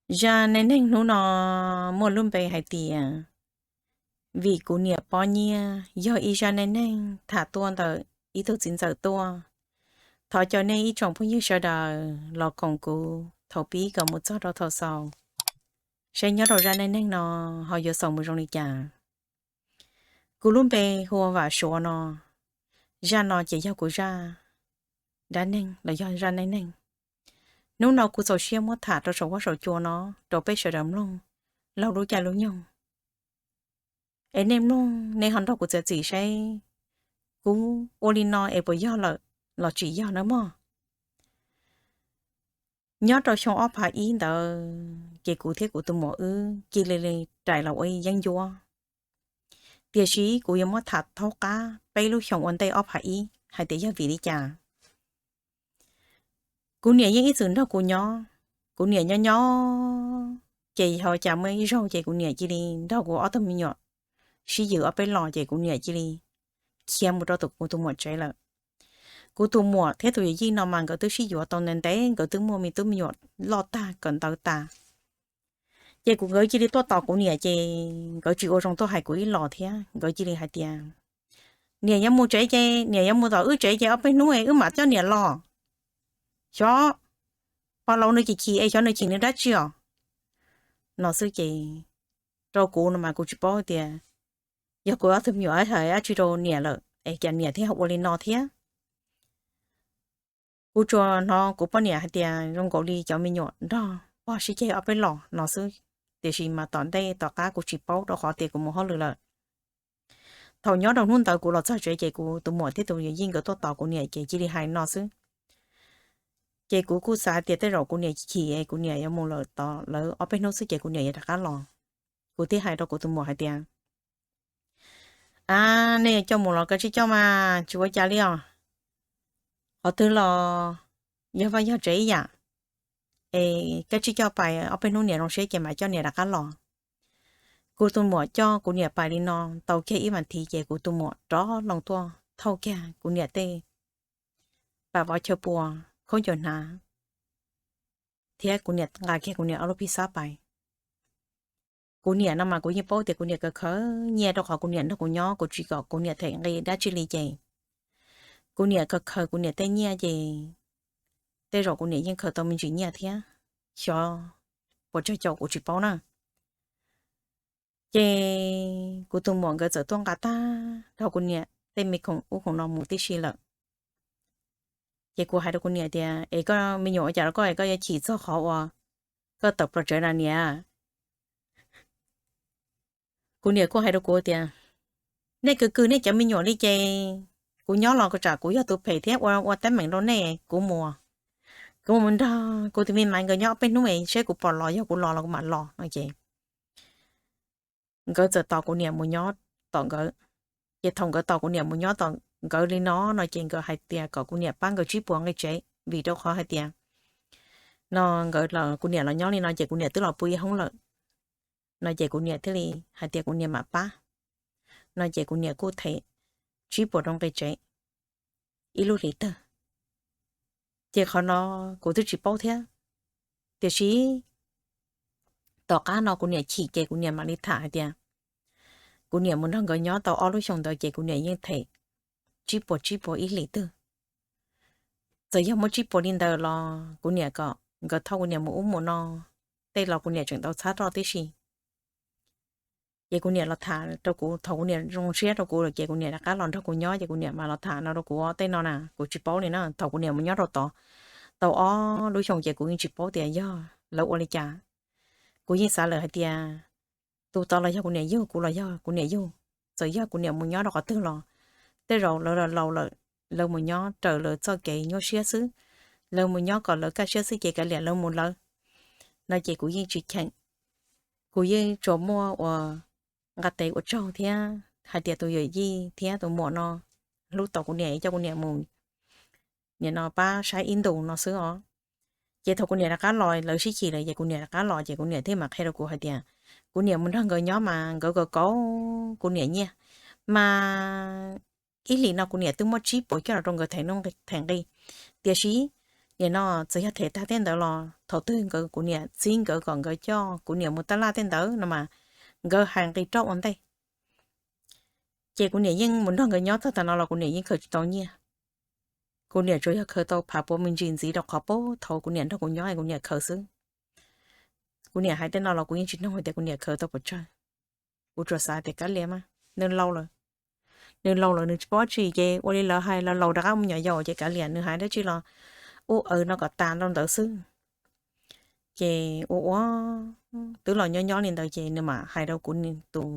Zaj neej neeg hnub no muaj lub npe hais tias Vim kuv niam pob nyiaj, yog ib zaj neej neeg tham tuaj ntawm ib tug txiv ntxawm tuaj. Thov caw nej ib tsoom phooj ywg sawv daws los koom kuv thaum pib kom mus txog rau thaum xaus, saib nyob rau zaj neej neeg no ho yuav xaus mus zoo li cas. Kuv lub npe hu ua Vam Suav no. Zaj no ces yog kuv zaj dab neeg los yog zaj neej neeg. Hnub no kuv txaus siab muab tham rau saum huab saum cua no rau peb sawv daws mloog laug lub caij lub nyoog. Es nej mloog nej ho nrog kuv txiav txim saib kuv ua li no es puas yog lawm los tsis yog nawb mog. Nyob rau xyoo ob phav ib ntawd ces kuv thiab kuv tus muam wb cia li rais los ua yeeb ncuab. Tiam sis kuv yuav muab tham thaub qab peb lub xyoo ua ntej ob phav ib hais tias yog vim li cas. Kuv niam yeej ib txwm nrog kuv nyob, kuv niam nyob nyob ces yog cas muaj ib zaug ces kuv niam cia li nrog kuv ob tug me nyuam sib yws ob peb los ces kuv niam cia li khiav mus rau kuv tus muam tsev lawm. Kuv tus muam thiab tus yawm yij no mas nkawd twb sib yuav tau ntev ntev, nkawd twb muaj me tub me nyuam loj tag kawm ntawv tas. Ces kuv nkawd cia li tuaj tos kuv niam ces nkawd tsis ua zoo tuaj hais kuv ib los thiab, nkawd cia li hais tias, Niam yuav mus tsev ces, niam yuav mus tom wb tsev ces ob peb hnub es wb mam coj niam los. Xyov pog laus nws chim chim es xyov nws chim nws dab tsi os, no xwb ces rau kuv no mas kuv tsis paub tias yog kuv ob tug me nyuam hais dab tsi rau niam lawm es cas niam thiaj ua li no thiab. Kuv tsuas hnov kuv poj niam hais tias zoo nkaus li cov me nyuam nrog pog sib ceg ob peb los no xwb, tiam sis mas tom ntej tom qab kuv tsis paub rau qhov tias kuv mus hauj lwm lawm. Thaum nyob rau hnub ntawd kuv los txog tsev ces kuv tus muam thiab tus yawm yij nkawd tuaj tos kuv niam ces cia li hais no xwb. Ces kuv kuj xav tias tej zaum kuv niam chim es kuv niam yuav mus lawm tod lawv ob peb hnub xwb ces kuv niam yuav rov qab los. Kuv thiaj hais rau kuv tus muam hais tias, A, nej yuav coj mus los koj tsij coj mas tsis ua cas li os. Qhov twg los yog vaj yog tsev ib yam, es koj tsij coj pais ob peb hnub niam zoo siab ces mam coj niam rov qab los. Kuv tus muam coj kuv niam pais li no tau kiag ib vas thiv ces kuv tus muam rov loo tuaj thauj kiag kuv niam tej pam vov chaw pua, khaub ncaws hnav, thiab kuv niam nqa kiag kuv niam ob lub phij xab pais. Kuv niam no mas kuv yeej paub tias kuv niam khaws khaws nyiaj rau qhov kuv niam nrog kuv nyob, kuv tsis kom kuv niam them nqi dab tsi li ces kuv niam khaws khaws kuv niam tej nyiaj ces tej zaum kuv niam yeej khaws tau me ntsis nyiaj thiab, xyov puas tsawg caum kuv tsis paub na. Ces kuv tus muam nkawd txawm tuaj nqa tag nrho kuv niam tej me khoom ub khoom no mus tib si lawm. Ces kuv hais rau kuv niam tias, Es koj me nyuam ua cas rau koj es koj yuav chim txog qhov uas koj tawm plaws tsev na niam? Kuv niam kuj hais rau kuv tias, Nej kwv kwv nej cov me nyuam li ces kuv nyob los tsam kuv yog tus phem thiab ua ua teeb meem rau nej, kuv mus, kuv mus nrog kuv tus me maiv nkawd nyob ob peb hnub es seb kuv pom los, yog kuv los los kuv mam los no ces nkawd txawm tos kuv niam mus nyob tom nkawd. Ces thaum nkawd tos kuv niam mus nyob tom nkawd li no no ces nkawd hais tias kom kuv niam pab nkawd tsib puas nqi tsev vim rau qhov hais tias no nkawd, kuv niam los nyob li no ces kuv niam twb los pw ib hoob lawm no ces kuv niam thiaj li hais tias kuv niam mam pab no ces kuv niam kuj them tsib puas rau nqi tsev ib lub hlis twg. Ces qhov no kuv twb tsis paub thiab, tiam sis tom qab no kuv niam chim ces kuv niam mam li tham hais tias kuv niam mus nrog nkawd nyob tau ob lub xyoo ntawd ces kuv niam yeej them tsib puas tsib puas ib hlis twg. Txawm yog muab tsib puas li ntawd los kuv niam kom nkawd thauj kuv niam mus ub mus no, tej los kuv niam tseem tau txhab roj tib si. Ces kuv niam los tham rau kuv, thaum kuv niam zoo siab rau kuv lawm ces kuv niam rov qab los nrog kuv nyob ces kuv niam mas los tham no rau kuv tej no na, kuv tsis paub li na. Thaum kuv niam mus nyob rau tod tau ob lub xyoo ces kuv yeej tsis paub tias yog lawv ua li cas. Kuv yeej xav lawm hais tias tus tod los yog kuv niam yug, kuv los yog kuv niam yug. Txawm yog kuv niam mus nyob rau qhov twg los tej zaum lawv laus lawm, lawv mus nyob raws lawv txoj kev nyuaj siab xwb, lawv mus nyob kom lawv kaj siab xwb ces kav liam lawv mus lawv no ces kuv yeej tsis cheem. Kuv yeej tsuas muaj ua nqa tes ua tsaug thiab hais tias tus yawm yij thiab tus muam no hlub tau kuv niam, coj kuv niam mus, nim no pab saib ib ntus no xwb os. Ces thaum kuv niam rov qab los, lawv sib chim lawm ces kuv niam rov qab los ces kuv niam thiaj mam qhia rau kuv hais tias kuv niam mus nrog nkawd nyob mas nkawd kom kauv kuv niam nyiaj, mas ib hlis no kuv niam twb muab tsib puas coj los rau nkawd them nuj them nqi, tiam sis nim no txawm yog them tag tej ntawd los thaum twg nkawd, kuv niam txib nkawd kom nkawd coj kuv niam mus taj laj tej ntawd no mas nkawd hais nqi roj ua ntej. Ces kuv niam yeej mus nrog nkawd nyob txog tav no los kuv niam yeej khaws tsis tau nyiaj. Kuv niam tsuas yog khaws tau phav puav me ntsis ntxiv rau qhov puag thaum kuv niam nrog kuv nyob kuv niam khaws xwb. Kuv niam hais tej no los kuv yeej tsis noog hais tias kuv niam khaws tau pes tsawg. Kuv tsuas xav tias kav liam mas, nws laus lawm, nws laus lawm nws tsis paub tsi ces ua li lawv hais, laus laus rov qab mus nyuam yaus ces kav liam, nws hais dab tsi los ua aws no kom tas rau ntawd xwb. Ces ua ua twb los nyob nyob li ntawd ces nws mam hais rau kuv tus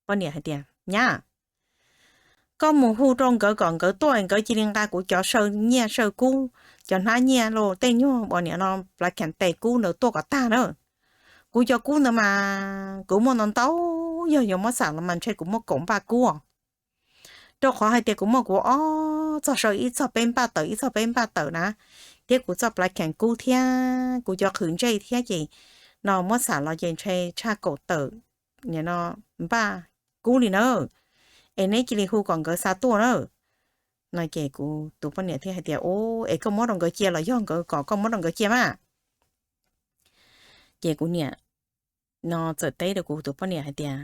poj niam hais tias, Nyab, koj mus hu rau nkawd kom nkawd tuaj, nkawd cia li nqa kuv cov saw nyiaj saw kub, cov hnab nyiaj los tej nyuag uas nim no plas kheem tes kub ntawd tuaj kom tag na. Kuv cov kub ntawd mas kuv muaj ntau ntau, yog yuav muab xam los mas ntshe kuv muaj kaum npaj kub, rau qhov hais tias kuv muaj kuv ob txog saw ib txog peb npaj tawm ib txog peb npaj tawm na, thiab kuv txoj plas kheem kub thiab kuv cov qhwv ntsej thiab ces no muab xam los ces ntshe tshaj kaum tawm nim no npaj kub li na. Es neb cia li hu kom nkawd xa tuaj na. No ces kuv tus poj niam thiaj hais tias, Ub, es koj muab rau nkawd cia los yog nkawd kom koj muab rau nkawd cia mas? Ces kuv niam no txawm teb rau kuv tus poj niam hais tias,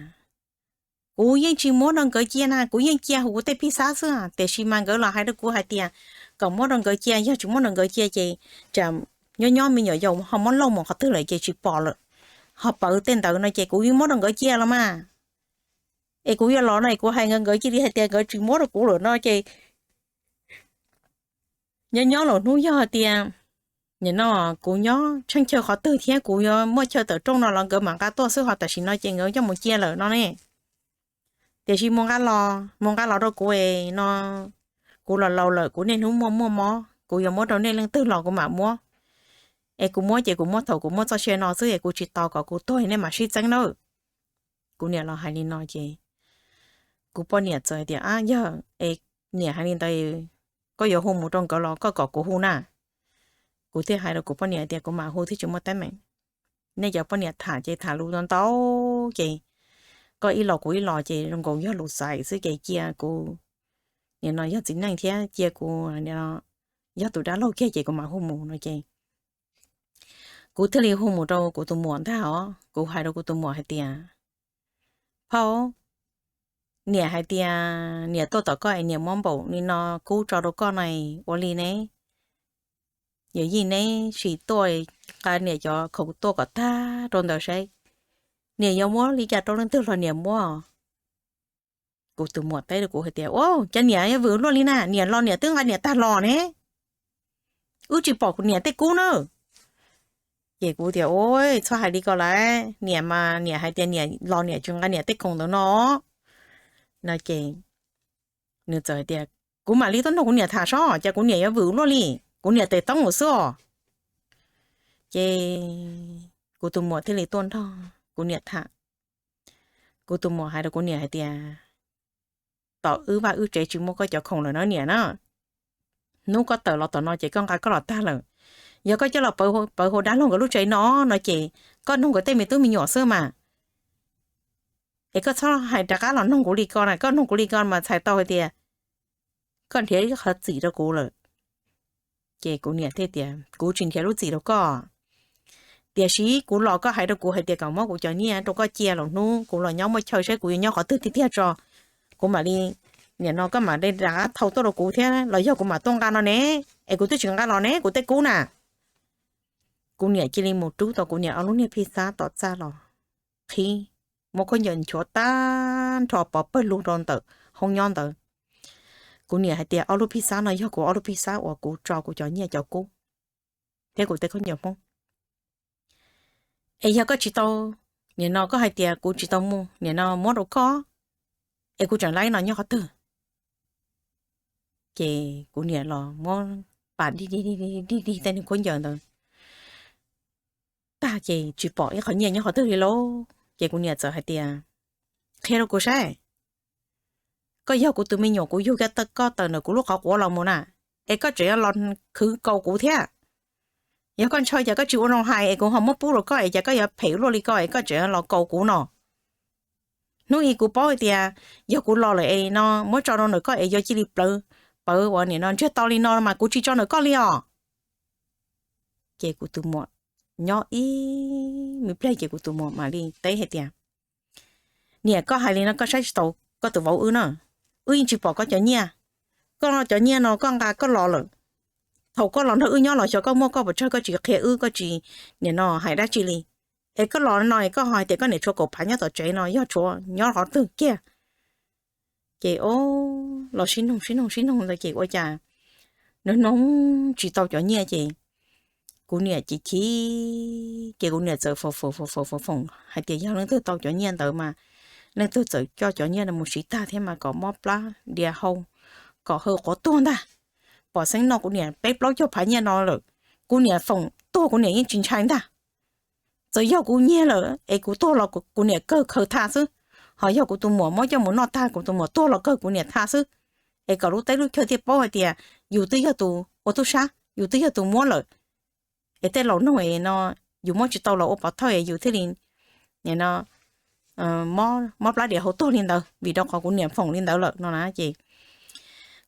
Kuv yeej tsis muab rau nkawd cia na, kuv yeej cia hauv kuv tej phij xab xwb, tiam sis mas nkawd los hais rau kuv hais tias kom muab rau nkawd cia, yog tsis muab rau nkawd cia ces tsam nyob nyob me nyuam yaus ho muab lauj mus qhov twg lawm ces tsis pom lawm, ho pawv tej ntawd no ces kuv yeej muab rau nkawd cia los mas. Es kuv yuav los no es kuv hais nkawd, nkawd cia li hais tias nkawd tsis muab rau kuv lawm no ces nyob nyob los hnub yog tias nim no kuv nyob tsheej chaw qhov twg thiab kuv yuav muaj chaw tawm rooj no los nkawd mam nqa tuaj xwb, ho tam sim no ces nkawd coj mus cia lawm no ne. Tiam sis mus nqa los, mus nqa los rau kuv es no kuv los laus lawm, kuv niaj hnub muaj muaj mob, kuv yuav muab rau nej leej twg los kuv mam muab. Es kuv muab ces kuv muab thaum kuv muaj txoj sia no xwb es kuv tsis tos kom kuv tuag nej mam sib txeeb nawb. Kuv niam los hais li no ces kuv poj niam txawm hais tias, Ab, yog es niam hais li ntawd, koj yuav hu mus rau nkawd los koj kom kuv hu na? Kuv thiaj hais rau kuv poj niam tias, Kuv mam hu thiaj tsis muaj teeb meem. Nej cov poj niam tham ces tham lus ntau ntau ces koj ib los kuv ib los ces zoo nkaus yog lus xaiv xwb ces cia kuv, nim no yog txiv neej thiab cia kuv yog tus dab laug kiag ces kuv mam hu mus no ces kuv thiaj li hu mus rau kuv tus muam ntag os. Kuv hais rau kuv tus muam hais tias, Phauj, niam hais tias niam tuaj tom koj es niam muab npaum li no kub tso rau koj no ua li ne? Yawm yij neb sim tuaj nqa niam cov khoom tuaj kom tag rau ntawd saib, niam yuav muab li cas rau leej twg los niam muab. Kuv tus muam teb rau kuv hais tias, Ua cas niam yuav vwm luaj li na, niam los niam twb nqa niam tag los ne, wb tsis pom kuv niam tej kub na. Ces kuv tias, Ua, txhob hais li ko lauj, niam mas niam hais tias niam los niam tsis nqa niam tej khoom ntawd no. No ces nws txawm hais tias, Kuv mam li tuaj nrog kuv niam tham sob, cas kuv niam yuav vwm luaj li, kuv niam tes toob mus xwb os. Ces kuv tus muam thiaj li tuaj nrog kuv niam tham. Kuv tus muam hais rau kuv niam hais tias, Tom wb vaj wb tsev tsis muaj koj cov khoom lawm na niam na. Hnub koj tawm los tom no ces koj nqa koj los tag lawm. Yog koj coj los pawv hauv dab laug nkawd lub tsev no no ces koj nug nkawd tej me tub me nyuam xwb mas. Es koj txhob hais rov qab los nug kuv li ko na, koj nug kuv li ko mas txhais tau hais tias koj nrhiav ib qhov txim rau kuv lawm. Ces kuv niam thiaj tias, Kuv tsis nrhiav lub txim rau koj, tiam sis kuv los koj hais rau kuv hais tias kom muab kuv cov nyiaj rau koj cia los hnub kuv los nyob muaj chaw saib kuv yuav nyob qhov twg tiag tiag tso, kuv mam li, nim no koj mam li rov qab thau tuaj rau kuv thiab los yog kuv mam tuaj nqa no ne, es kuv twb tsis nqa los ne kuv tej kub na. Kuv niam cia li mus rub tau kuv niam ob lub niag phij xab tom txaj los qhib, muab khaub ncaws nchuav tag nrho pov pawg lug rau ntawm hoob nyob ntawd. Kuv niam hais tias, Ob lub phij xab no yog kuv ob lub phij xab uas kuv tso kuv cov nyiaj cov kub thiab kuv tej khaub ncaws Hmoob. Es yog koj tsis tau, nim no koj hais tias kuv tsis tau mus, nim no muab rau koj, es kuv tseem laib no nyob qhov twg? Ces kuv niam los muab pas dig dig dig dig tej niag khaub ncaws ntawd tag ces tsis pom ib qho nyiaj nyob qhov twg li lauj. Ces kuv niam txawm hais tias, Qhia rau kuv saib, koj yog kuv tus me nyuam, kuv yug koj tawm ntawm kuv lub qhov quav los mus na, es koj tseem yuav los khwv kaus kuv thiab. Yog koj ntshaw ces koj tsis ua zoo hais es kuv ho muab pub rau koj es cas koj yuav phem luaj li ko es koj tseem los kaus kuv no. Hnub ib kuv paub hais tias yog kuv los lawm es no muab tso rau ntawm koj es yuav cia li plawv pawv uas nim no ntsiag to li no mas kuv tsis tso ntawm koj li os. Ces kuv tus muam nyob ib me pliag ces kuv tus muam mam li teb hais tias, Niam, koj hais li no koj saib tsis taus koj tus vauv wb na. Wb yeej tsis pom koj cov nyiaj. Koj cov nyiaj no koj nqa koj los lawm. Thaum koj los nrog wb nyob los xyov koj muaj koj puas tsawg, koj tsis qhia wb, koj tsis nim no hais dab tsi li. Es koj los no es koj ho hais tias koj niam tshuav kaum phav nyob tom tsev no yog tshuav nyob qhov twg kiag? Ces o, los sib noog sib noog sib noog ntawd ces ua cas nws noog tsis tau cov nyiaj ces kuv niam ces chim, ces kuv niam txawm foom foom foom foom foom foom hais tias yog leej twg tau cov nyiaj ntawd mas leej twg txawm coj cov nyiaj no mus siv tag thiab mas kom mob plab dias hau, kom hawv quav tuag ntag. Pom xeeb no kuv niam peb plaub caug phav nyiaj no lawm, kuv niam foom tuag kuv niam yeej tsis ntshai ntag. Txawm yog kuv nyiag lawm es kuv tuag los kuv niam kawg khaws tha xwb, ho yog kuv tus muam muab coj mus noj tag kuv tus muam tuag los kawg kuv niam tha xwb. Es kom lub teb lub chaw thiaj paub hais tias yus twb yog tus ua tub sab, yus twb yog tus muab lawm, es tej laus noog es no yus muab tsis tau los ua pov thawj es yus thiaj li mob plab dias hau tuag li ntawd vim rau qhov kuv niam foom li ntawd lawm no na. Ces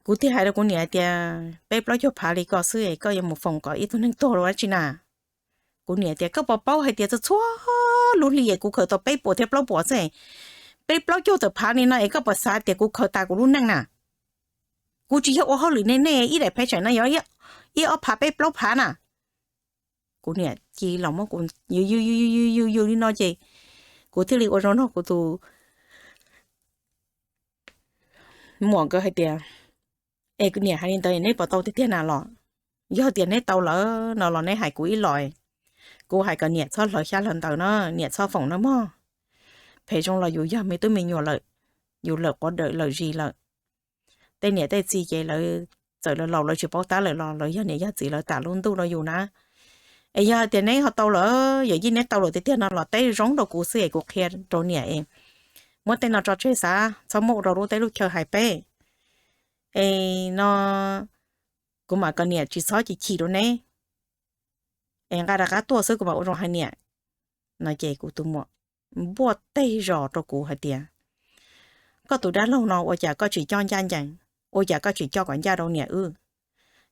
kuv thiaj hais rau kuv niam tias peb plaub caug phav li ko xwb es koj yuav mus foom kom ib tug neeg tuag los dab tsi na? Kuv niam tias koj puas paub hais tias txhua txhua lub hli es kuv khaws tau peb puas thiab plaub puas xwb, peb plaub caug tawm phav li no es koj puas xav tias kuv khaws tas kuv lub neej na? Kuv tsis yog ua hauj lwm nej nej ib daim phev tseem no yog ib ob phav peb plaub phav na. Kuv niam cia li los muab kuv yws yws yws yws yws yws li no ces kuv thiaj li ua zoo nrog kuv tus muam nkawd hais tias, Es niam hais li ntawd neb puas tau tiag tiag na los? Yog tias neb tau lawm no los neb hais kuv ib los, kuv hais kom niam txhob hlawv xyab hlawv ntawv na, niam txhob foom na mog. Phem zoo los yus yog me tub me nyuam lawm, yus lawm quav dawm lawm zis lawm. Tej niam tej txiv ces lawv txawm lawv laus lawv tsis paub tab lawm los lawv yog niam yog txiv lawv tam lub ntuj rau yus na. Es yog hais tias neb ho tau lawm, yawm yij neb tau lawm tiag tiag no los teb zoo rau kuv xwb es kuv qhia rau niam es muab tej no tso tseg xav txhob muab ua rau lub teb lub chaw hais peb. Es no kuv mam kom niam tsis txhob chim chim rau neb, es nqa rov qab tuaj xwb kuv mam ua zoo hais niam. No ces kuv tus muam npuaj teg zos rau kuv hais tias, Koj tus dab laug no ua cas koj tsis coj ncaj ncees, ua cas koj tsis coj kom ncaj rau niam wb?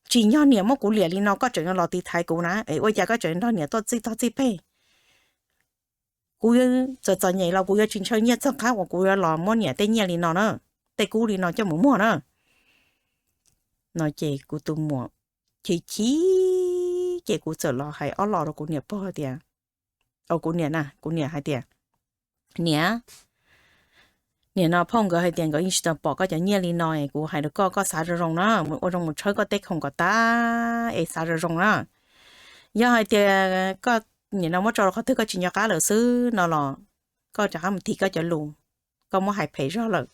Tsim nyog niam muab kuv liam li no koj tseem los tiv thaiv kuv na, es ua cas koj tseem nrog niam tuaj txij tog txij peg? Kuv txom txom nyem los kuv yuav tsis ntshaw nyiaj txog qab uas kuv yuav los muab niam tej nyiaj li no na, tej kub li no coj mus muag na. No ces kuv tus muam chim chim ces kuv txawm los hais ob los rau kuv niam pog tias, kuv niam na, kuv niam hais tias, Niam, niam no phauj nkawd hais tias nkawd yeej tsis tau pom koj cov nyiaj li no es kuv hais rau koj, koj xav zoo zoo na, mus ua zoo mus tshawb koj tej khoom kom tas es xav zoo zoo na. Yog hais tias koj nim no muab tso rau qhov twg koj tsis nco qab lawm xwb no los koj rov qab mus thim koj cov lus, koj muab hais phem zog lawm.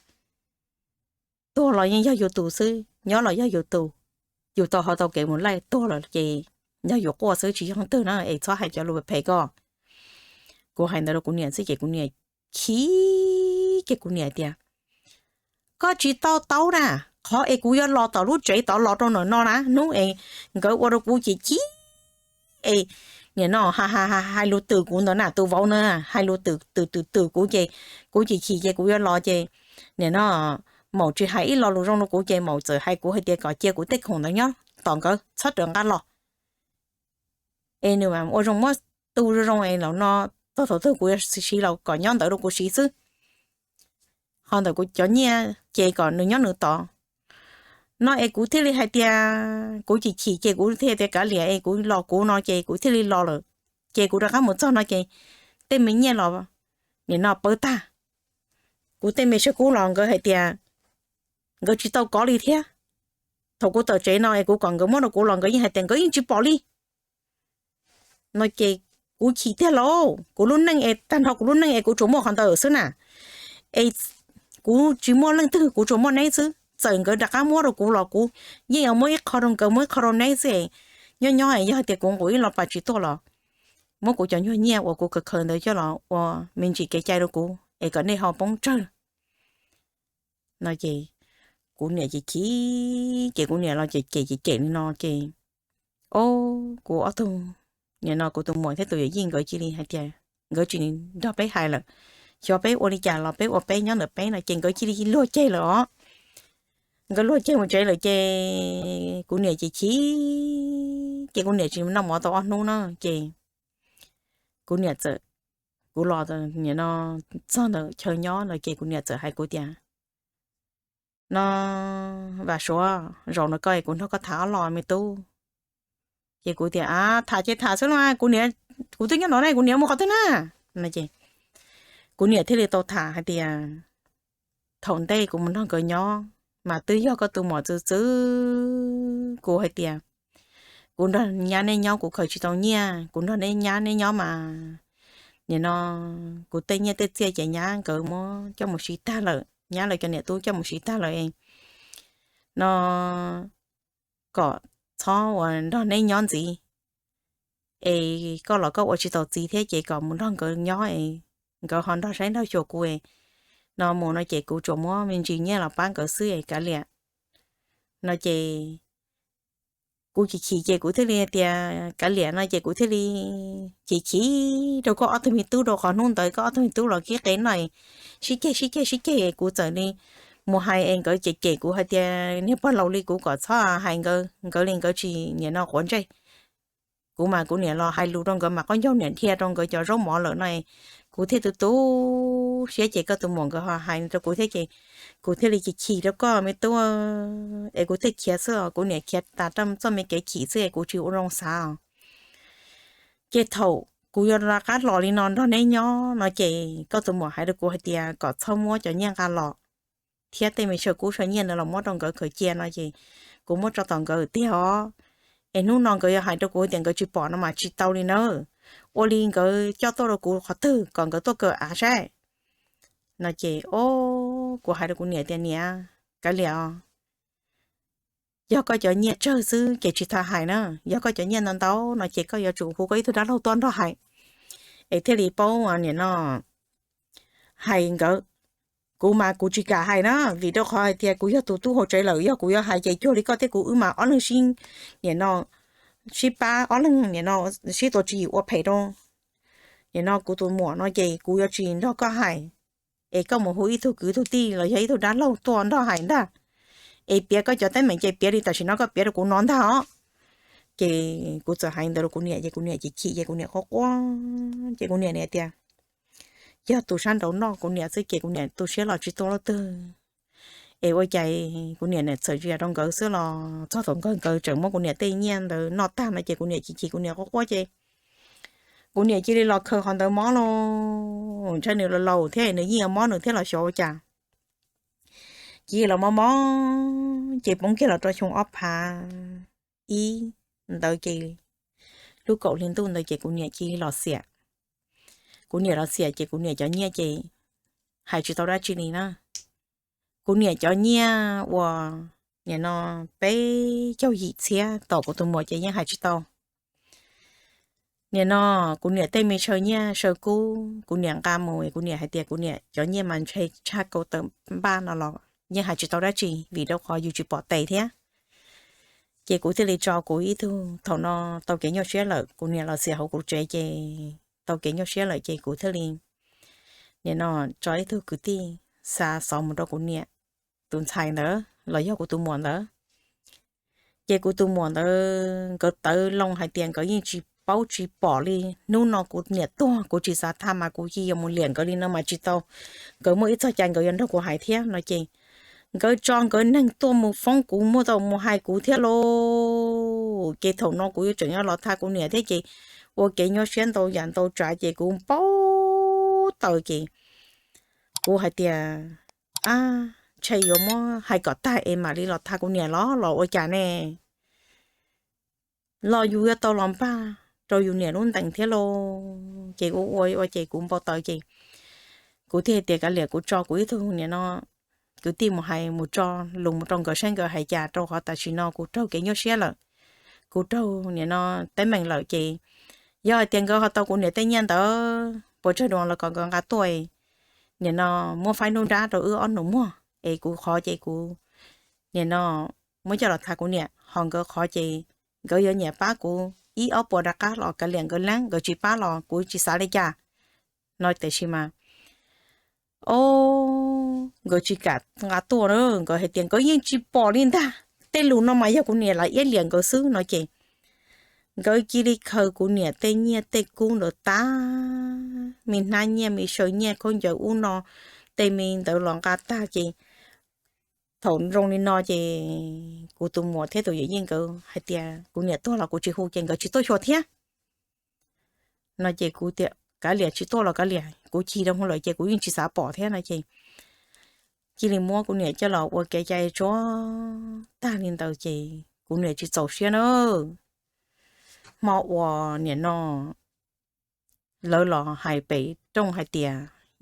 Tuag los yeej yog yus tus xwb, nyob los yog yus tus, yus tau ho tau kev mus laij, tuag lawm ces yog yus quaj xwb tsis yog leej twg na, es txhob hais cov lus phem koj. Kuv hais ntawd rau kuv niam xwb ces kuv niam chim ces kuv niam tias, Koj tsis tau taub na, qhov es kuv yuav los tom lub tsev tod los rau ntawm no na, hnub es nkawd ua rau kuv ces chim es nim no hais lus twm kuv ntawd na, tus vauv na, hais lus twm twm twm twm kuv ces kuv chim chim ces kuv yuav los ces nim no maum tsis hais ib lo lus zoo rau kuv ces maum txawm hais kuv hais tias kom cia kuv tej khoom ntawd nyob tom nkawd txhob rawm nqa los. Es nws mam ua zoo muab tu zoo zoo es los no txog thaum twg kuv yuav siv los kom nyob ntawd rau kuv siv xwb. Ho ntawm kuv cov nyiaj ces kom nws nyob nws tod. No es kuv thiaj li hais tias kuv chim chim ces kuv thiaj tias kav liam es kuv los kuv no ces kuv thiaj li los lawm. Ces kuv rov qab mus txog no ces tej me nyiaj los nim no pawv tag. Kuv tej me sab kub los nkawd hais tias nkawd tsis tau kov li thiab. Thaum kuv tawm tsev no es kuv kom nkawd muab rau kuv los nkawd yeej hais tias nkawd yeej tsis pom li. No ces kuv chim tiag lauj, kuv lub neej es tag nrho kuv lub neej es kuv tsuas muaj qhov ntawd xwb na. Es kuv tsis muaj leej twg, kuv tsuas muaj neb xwb, txawm nkawd rov qab muab rau kuv los kuv yeej yuav muab ib qho rau nkawd muab ib qho rau neb xwb. Nyob nyob yog hais tias kuv nqus ib lo pas tsis tuaj los muab kuv cov nyuag nyiaj uas kuv khaws khaws ntawd coj los ua me ntsis kev cai rau kuv es kom nej ho poob tsawg. No ces kuv niam ces chim ces kuv niam los cem cem cem cem li no ces o, kuv ob tug, nim no kuv tus muam thiab tus yawm yij nkawd cia li hais tias nkawd tsis nrog peb hais lawm, xyov peb ua li cas los peb ua peb nyob ntawm peb no ces nkawd cia li luag ceg lawm os. Nkawd luag ceg mus tsev lawm ces kuv niam ces chim ces kuv niam tsis noj mov tau ob hnub na ces kuv niam txawm, kuv los nim no txog ntawm chaw nyob no ces kuv niam txawm hais kuv tias, no, Vam Suav, zaum no koj es kuv nrog koj tham ob los me tub. Ces kuv tias, a, tham ces tham xwb los kuv niam, kuv twb nyob no ne, kuv niam mus qhov twg na? No ces kuv niam thiaj li tau tham hais tias, thaum ntej kuv mus nrog nkawd nyob mas twb yog koj tus muam txwv txwv, kuv hais tias kuv nrog nyab neb nyob kuv khaws tsis tau nyiaj, kuv nrog neb nyab neb nyob mas nim no kuv tej nyiaj tej txiaj ces nyab nkawd muab coj mus siv tag lawm, nyab lawv cov niam tub coj mus siv tag lawm no kom txhob uas nrog neb nyob ntxiv es koj los koj ua tsis tau txiv thiab ces kom mus nrog nkawd nyob es nkawd ho nrog saib nrog xyuas kuv no mus no ces kuv tsuas muab me ntsis nyiaj los pab nkawd xwb es kav liam no ces kuv chim chim ces kuv thiaj li tias kav liam no ces kuv thiaj li chim chim rau koj ob tug me tub rau qhov hnub ntawd koj ob tug me tub los kib qe noj sib ceg sib ceg sib ceg kuv txawm li mus hais es nkawd cem cem kuv hais tias niag pog laus li kuv kom txhob hais nkawd, nkawd li nkawd tsis nim no quav ntsej. Kuv mas kuv niam los hais lus rau nkawd mas qaub ncaug niam dhia rau nkawd cov zaub mov lawm no, kuv thiaj tu tu siab ces koj tus muam nkawd ho hais rau kuv thiab ces kuv thiaj li chim chim rau koj me tub es kuv thiaj khiav xwb os, kuv niam khiav tas rau txoj me kev chim xwb es kuv tsis ua zoo xav os. Ces thaum kuv yuav rov qab los li no nrog neb nyob no ces koj tus muam hais rau kuv hais tias kom txhob muab cov nyiaj nqa los thiab tej me sawv kub sawv nyiaj ntawd los muab rau nkawd khaws cia no ces kuv muab tso tom nkawd tiag os. Es hnub no nkawd yog hais rau kuv tias nkawd tsis pom no mas tsis tau li nawb. Ua li nkawd coj tuaj rau kuv qhov twg kom nkawd tuaj kaw av saib no ces o, kuv hais rau kuv niam tias niam, kav liam os, yog koj cov nyiaj tsawg xwb ces tsis tau hais na, yog koj cov nyiaj ntau ntau no ces koj yuav tsum hu koj ib tug dab laug tuaj nrog hais es thiaj li paub nim no hais nkawd. Kuv mas kuv tsis kam hais na vim rau qhov hais tias kuv yog tus tub hauv tsev lawm, yog kuv yuav hais ces cuag li koj thiab kuv wb mas ob leeg sib, nim no sib pab, ob leeg nim no sib tua tswv yim ua phem rau nim no kuv tus muam no ces kuv yuav tsis nrog koj hais. Es koj mus hu ib tug kwv tug tij los yog ib tug dab laug tuaj nrog hais ntag, es piav koj cov teeb meem ces piav li tam sim no koj piav rau kuv no ntag os. Ces kuv txawm hais ntawd rau kuv niam ces kuv niam chim chim ces kuv niam quaj quaj ces kuv niam niam tias yog tus sab nraud noj kuv niam xwb ces kuv niam tu siab los tsis tuaj lub twg. Es ua cas kuv niam niam txawm zia rau nkawd xwb los txog thaum nkawd nkawd tseem muab kuv niam tej nyiaj ntawd noj tag no ces kuv niam chim chim kuv niam quaj quaj ces kuv niam cia li los khaws qhov ntawd mob lauj, ntshe nws laus laus thiab nws yeej yuav mob nws thiab los xyov ua cas. Cia li los mob mob ces poob kiag los rau xyoo ob phav ib ntawd ces lub kaum hli ntuj ntawd ces kuv niam cia li los xiam. Kuv niam los xiam ces kuv niam cov nyiaj ces hais tsis tau dab tsi li na. Kuv niam cov nyiaj uas nim no peb caug yim txhiab tom kuv tus muam ces yeej hais tsis tau. Nim no kuv niam tej me saw nyiaj saw kub kuv niam nqa mus kuv niam hais tias kuv niam cov nyiaj mas ntshe tshaj kaum tawm npaj no los yeej hais tsis tau dab tsi vim rau qhov yus tsis pom tes thiab. Ces kuv thiaj li tso kuv ib tug, thaum no tau kev nyuaj siab lawm, kuv niam los xiam hauv kuv tsev ces tau kev nyuaj siab lawm ces kuv thiaj li nim no tso ib tug kwv tij xa xov mus rau kuv niam tus ntxhais ntawd los yog kuv tus muam ntawd. Ces kuv tus muam ntawd nkawd tawv loo hais tias nkawd yeej tsis paub tsis pom li. Hnub no kuv niam tuag kuv tsis xav tham mas kuv cia yuav mus liam nkawd li no mas tsis tau. Nkawd muaj ib txog cai nkawd yuav nrog kuv hais thiab no ces nkawd tso nkawd neeg tuaj mus foob kuv, muaj tau mus hais kuv thiab lauj. Ces thaum no kuv yuav tseem yuav los tham kuv niam thiab ces ua kev nyuaj siab ntau yam ntau tsav ces kuv npau taws ces kuv hais tias, a, ntshe yuav muab hais kom tag es mam li los tham kuv niam los los ua cas ne. Los yus yuav tau los npaj rau yus niam lub ntees thiab lauj. Ces ua ua ua ces kuv npau taws ces kuv thiaj tias kav liam kuv tso kuv ib tug nim no kwv tij mus hais mus tso lus mus rau nkawd saib nkawd hais cas rau qhov tam sim no kuv raug kev nyuaj siab lawm. Kuv raug nim no teeb meem lawm ces yog hais tias nkawd ho tau kuv niam tej nyiaj ntawd puas tsawg dua los kom nkawd nqa tuaj, nim no muab faib nruab nrab rau wb ob nus muag es kuv qhov ces kuv nim no muab coj los tham kuv niam, ho nkawd qhov ces nkawd yuav nyiam pab kuv ib ob puas rov qab los kav liam nkawd leeb, nkawd tsis pab los kuv tsis xav li cas. No tiam sis mas o, nkawd tsis kam nqa tuaj na, nkawd hais tias nkawd yeej tsis pom li ntag. Tej lus no mas yog kuv niam lam iab liam nkawd xwb no ces nkawd cia li khaws kuv niam tej nyiaj tej kub ntawd tag, me hnab nyiaj me saw nyiaj khaub ncaws ub no, tej me ntawd los nqa tag ces thaum zoo li no ces kuv tus muam thiab tus yawm yij nkawd hais tias kuv niam tuag los kuv tsis hu ces nkawd tsis tuaj xyuas thiab no ces kuv tias kav liam, tsis tuaj los kav liam, kuv chim rau hauv lawm ces kuv yeej tsis xav pom thiab no ces cia li muab kuv niam coj los ua kev cai tsuag tag li ntawd ces kuv niam tsis txaus siab na. Hmo uas nim no lawv los hais pem rooj hais tias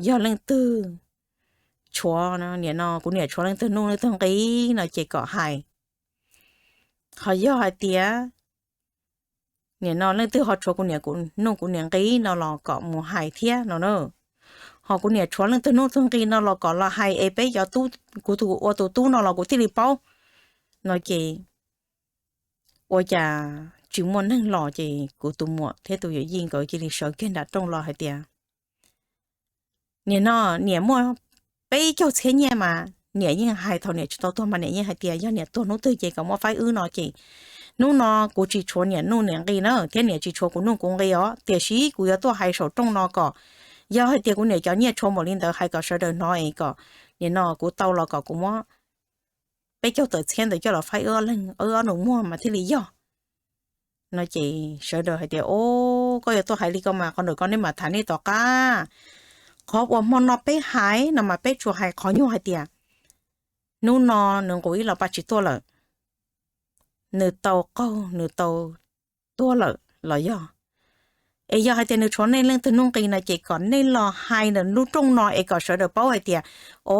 yog leej twg tshuav, nim no kuv niam tshuav leej twg nuj leej twg nqi no ces kom hais. Ho yog hais tias nim no leej twg ho tshuav kuv niam nuj kuv niam nqi no los kom mus hais thiab no na. Ho kuv niam tshuav leej twg nuj twg nqi no los kom los hais es peb cov tub, kuv tus ua tus tub no los kuv thiaj li paub no ces ua cas tsis muaj neeg los ces kuv tus muam thiab tus yawm yij nkawd cia li sawv kiag nram rooj los hais tias nim no niam muaj peb caug txhiab nyiaj mas niam yeej hais thaum niam tsis tau tuag mas niam yeej hais tias yog niam tuag hnub twg ces kom muab faib wb no ces hnub no kuv tsis tshuav niam nuj niam nqi na thiab niam tsis tshuav kuv nuj kuv nqi os, tiam sis kuv yuav tuaj hais saum rooj no kom yog hais tias kuv niam cov nyiaj tshuav npaum li ntawd hais kom sawv daws hnov es kom nim no kuv tau los kom kuv muab peb caug tawm txhiab ntawd coj los faib wb ob nus muag mas thiaj li yog no ces sawv daws hais tias o, koj yuav tuaj hais li ko mas qhov ntawm ko nej mam tham nej tom qab. Qhov uas hmo no peb hais no mas peb tsuas hais qhov nyuag hais tias hnub no nws nqus ib los pab tsis tuaj lawm, nws tau qaug nws tau tuag lawm los yog es yog hais tias nws tshuav nej leej twg nuj nqi no ces kom nej los hais ntawm lub rooj no es kom sawv daws paub hais tias o,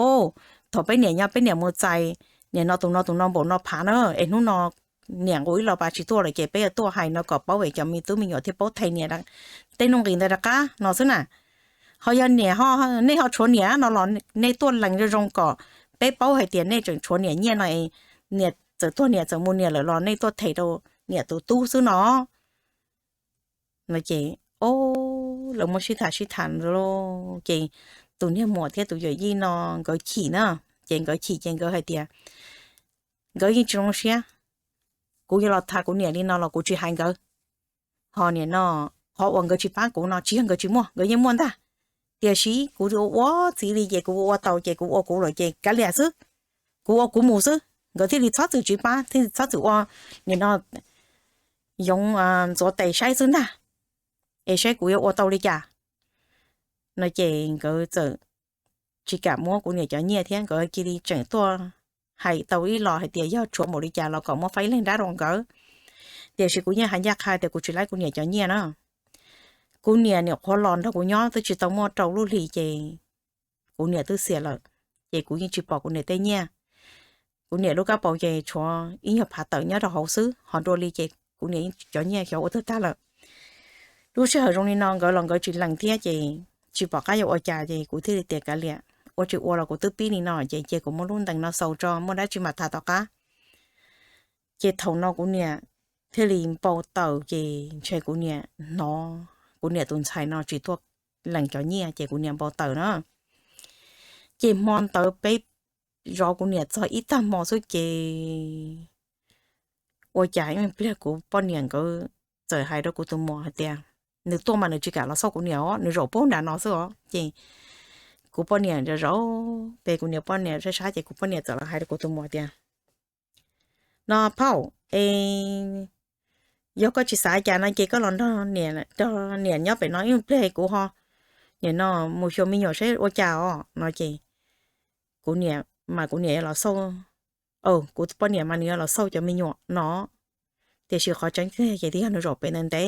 thaum peb niam nyob peb niam mus txais nim no tus no tus no npaum no phav na es hnub no niam nqus ib los pab tsis tuaj lawm ces peb yuav tuaj hais no kom paub es cov me tub me nyuam thiaj paub them niam tej nuj nqis ntawd rov qab no xwb na. Ho yog niam, nej ho tshuav niam no los nej tuaj lees zoo zoo kom peb paub hais tias nej tseem tshuav niam nyiaj no es niam txawm tuag niam txawm mus niam lawm los nej tuaj them rau niam tus tub xwb no. No ces o, lawv muab sib tham sib tham lauj ces tus niag muam thiab tus yawm yij no nkawd chim na, ces nkawd chim ces nkawd hais tias nkawd yeej tsis zoo siab, kuv yuav los tham kuv niam li no los kuv tsis hais nkawd. Ho nim no qhov uas nkawd tsis pab kuv no tsis yog nkawd tsis muaj, nkawd yeej muaj ntag, tiam sis kuv ua txiv li ces kuv ua tau ces kuv ua kuv lawm ces kav liam xwb, kuv ua kuv mus xwb, nkawd thiaj li txhob txwm tsis pab thiaj li txhob txwm ua nim no yoov ntxuav tes saib xwb ntag, es saib kuv yuav ua tau li cas no ces nkawd txawm tsis kam muab kuv niam cov nyiaj thiab nkawd cia li tseem tuaj hais tau ib los hais tias yog tshuav npaum li cas los kom muab faib leej nrab rau nkawd. Tiam sis kuv yeej hais ncaj qha tias kuv tsis laib kuv niam cov nyiaj na. Kuv niam nyuam qhuav los nrog kuv nyob twb tsis tau muaj rau lub hlis ces kuv niam twb xiam lawm, ces kuv yeej tsis pom kuv niam tej nyiaj. Kuv niam lub kab paus ces tshuav ib nyuag phav tawm nyob rau hauv xwb, ho dua li ces kuv niam cov nyiaj xyov ua twg tag lawm. Lub sij hawm zoo li no nkawd los nkawd tsis lees thiab ces tsis pom qab yuav ua cas ces kuv thiaj li tias kav liam, ua tsis ua los kuv twb pib li no ces cia kuv muab lub ntees no xaus tso muaj dab tsi mam tham tom qab. Ces thaum no kuv niam thiaj li npau taws ces ntshe kuv niam hnov kuv niam tus ntxhais no tsis tuaj lees cov nyiaj ces kuv niam npau taws na. Ces hmo ntawd peb zov kuv niam txog ib tag hmo xwb ces ua cas ib pliag kuv poj niam nkawd txawm hais rau kuv tus muam hais tias nws tuaj mas nws tsis kam los xauj kuv niam os, nws zaum puag nram no xwb os. Ces kuv poj niam zaum pem kuv niam poj niam sab sab ces kuv poj niam txawm los hais rau kuv tus muam tias no phauj, es yog koj tsis xav cas no ces koj los nrog niam nyob pem no ib pliag kuv ho nim no mus xyuas me nyuam saib ua cas os no ces kuv niam mas kuv niam yuav los xauj, kuv poj niam mas nws yuav los xauj cov me nyuam no. Tiam sis qhov tseeb tiag ces twb yog nws zaum pem ntev ntev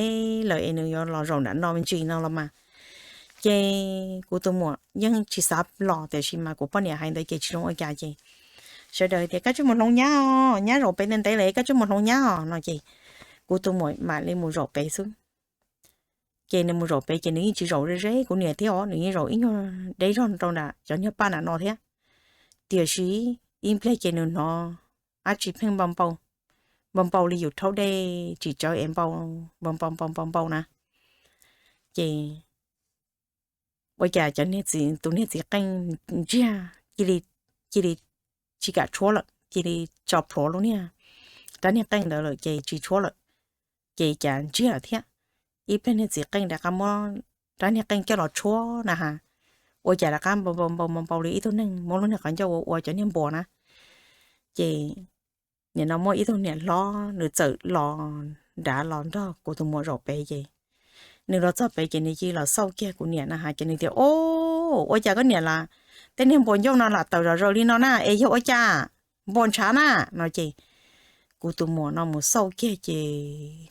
lawm es nws yuav los zaum nram no me ntsis no los mas. Ces kuv tus muam yeej tsis xav los tiam sis mas kuv poj niam hais ntawd ces tsis zoo ua cas ces sawv daws tias koj tsij mus hloov nyab os, nyab zaum pem ntev ntev lawm koj tsij mus hloov nyab os no ces kuv tus muam mam li mus zaum pem xwb. Ces nws mus zaum pem ces nws yeej tsis zaum ze ze kuv niam thiab os, nws yeej zaum ib nyuag deb zog rau nram cov nyuag paj nram no thiab. Tiam sis ib pliag ces nws hnov dab tsi pheej npau npau, npau npau li yus rhaub dej tsis tsawv es npau npau npau npau npau na. Ces ua cas cov niag txiv, tus niag txiv qeej ntsiag cia li, cia li tsis kam tshuab lawm, cia li tso plhuav lub niag rab niag qeej ntawd lawm ces tsis tshuab lawm. Ces cas ntsiag thiab, ib pliag niag txiv qeej rov qab muab rab niag qeej coj los tshuab na has, ua cas rov qab npau npau npau npau npau li ib tug neeg muab lub niag qhov ncauj ua ua cov niag npuas na. Ces nim no muaj ib tug niam hlob nws txawm los nrad los nrog kuv tus muam zaum pem ces nws los txog pem ces nws cia li los xauj kiag kuv niam na has ces nws tias, O, ua cas koj niam lam, tej niag npuas ncauj no lam tawm zom zaws li no na es yog ua cas, npuas ntshav na? No ces kuv tus muam no mus xauj kiag ces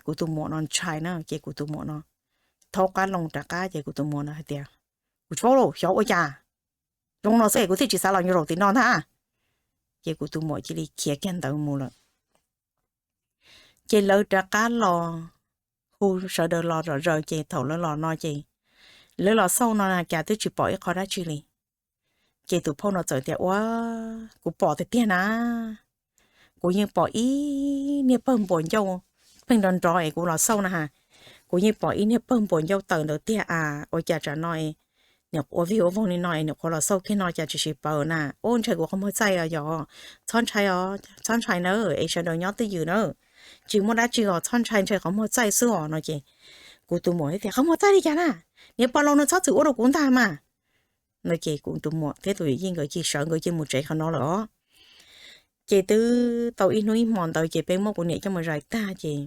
kuv tus muam no ntshai na ces kuv tus muam no thaub qab loo rov qab ces kuv tus muam no hais tias, Kuv tsis paub los xyov ua cas, zoo no xwb es kuv thiaj tsis xav los zaum tim no ntag. Ces kuv tus muam cia li khiav kiag ntawd mus lawm. Ces lawv rov qab los hu sawv daws los zom zaws ces thaum lawv los no ces lawv los xauj no cas twb tsis pom ib qho dab tsi li. Ces tus phauj no txawm tias, Ua, kuv pom tiag tiag na, kuv yeej pom ib niag pawg npuas ncauj pheej nrov nrov es kuv los xauj na has, kuv yeej pom ib niag pawg npuas ncauj tawm ntawd tiag a, ua cas tsam no niam ua vig ua voog li no es niam qhuav los xauj kiag no cas tsis sib paws na, ub ntshai kuv qhov muag txaij os yog, txhob ntshai os, txhob ntshai nawb es sawv daws nyob twj ywm nawb, tsis muaj dab tsi os, txhob ntshai, ntshai qhov muag txaij xwb os no ces kuv tus muam thiaj tias, Qhov muag txaij li cas na? Niam pog laus no txhob txwm ua rau kuv ntag mas. No ces kuv tus muam thiab tus yawm yij nkawd cia li sawv nkawd cia li mus tsev qhov no lawm os. Ces twb tau ib hnub ib hmo ntawd ces peb muab kuv niam coj mus zais tag ces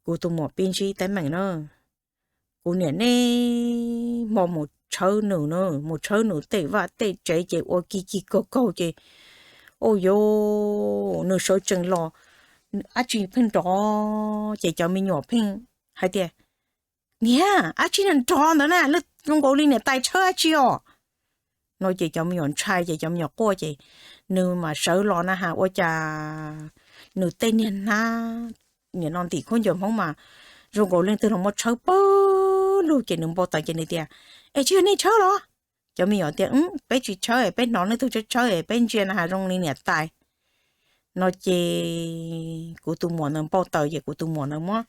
kuv tus muam pib ntsib teeb meem na. Kuv niam niaj hmo mus tshawb nws na, mus tshawb nws tej vaj tej tsev ces ua ki ki kaug kaug ces, ua yuav, nws sawv tsees los dab tsi pheej nrov ces cov me nyuam pheej hais tias, Niam, dab tsi nrov ntawd na, zoo nkaus li niam tais tshawb dab tsi os. No ces cov me nyuam ntshai ces cov me nyuam quaj ces nws mam sawv los na has ua cas nws tej niag hnab, nim no ntim khaub ncaws Hmoob mas zoo nkaus leej twg los muab tshawb pawg lug ces nws npau taws ces nws tias, Es tsis yog nej tshawb los? Cov me nyuam tias, Peb tsis tshawb, peb hnov leej twg tshawb tshawb es peb ntsia na has zoo li niam tais. No ces kuv tus muam ntawd npau taws ces kuv tus muam ntawd muab,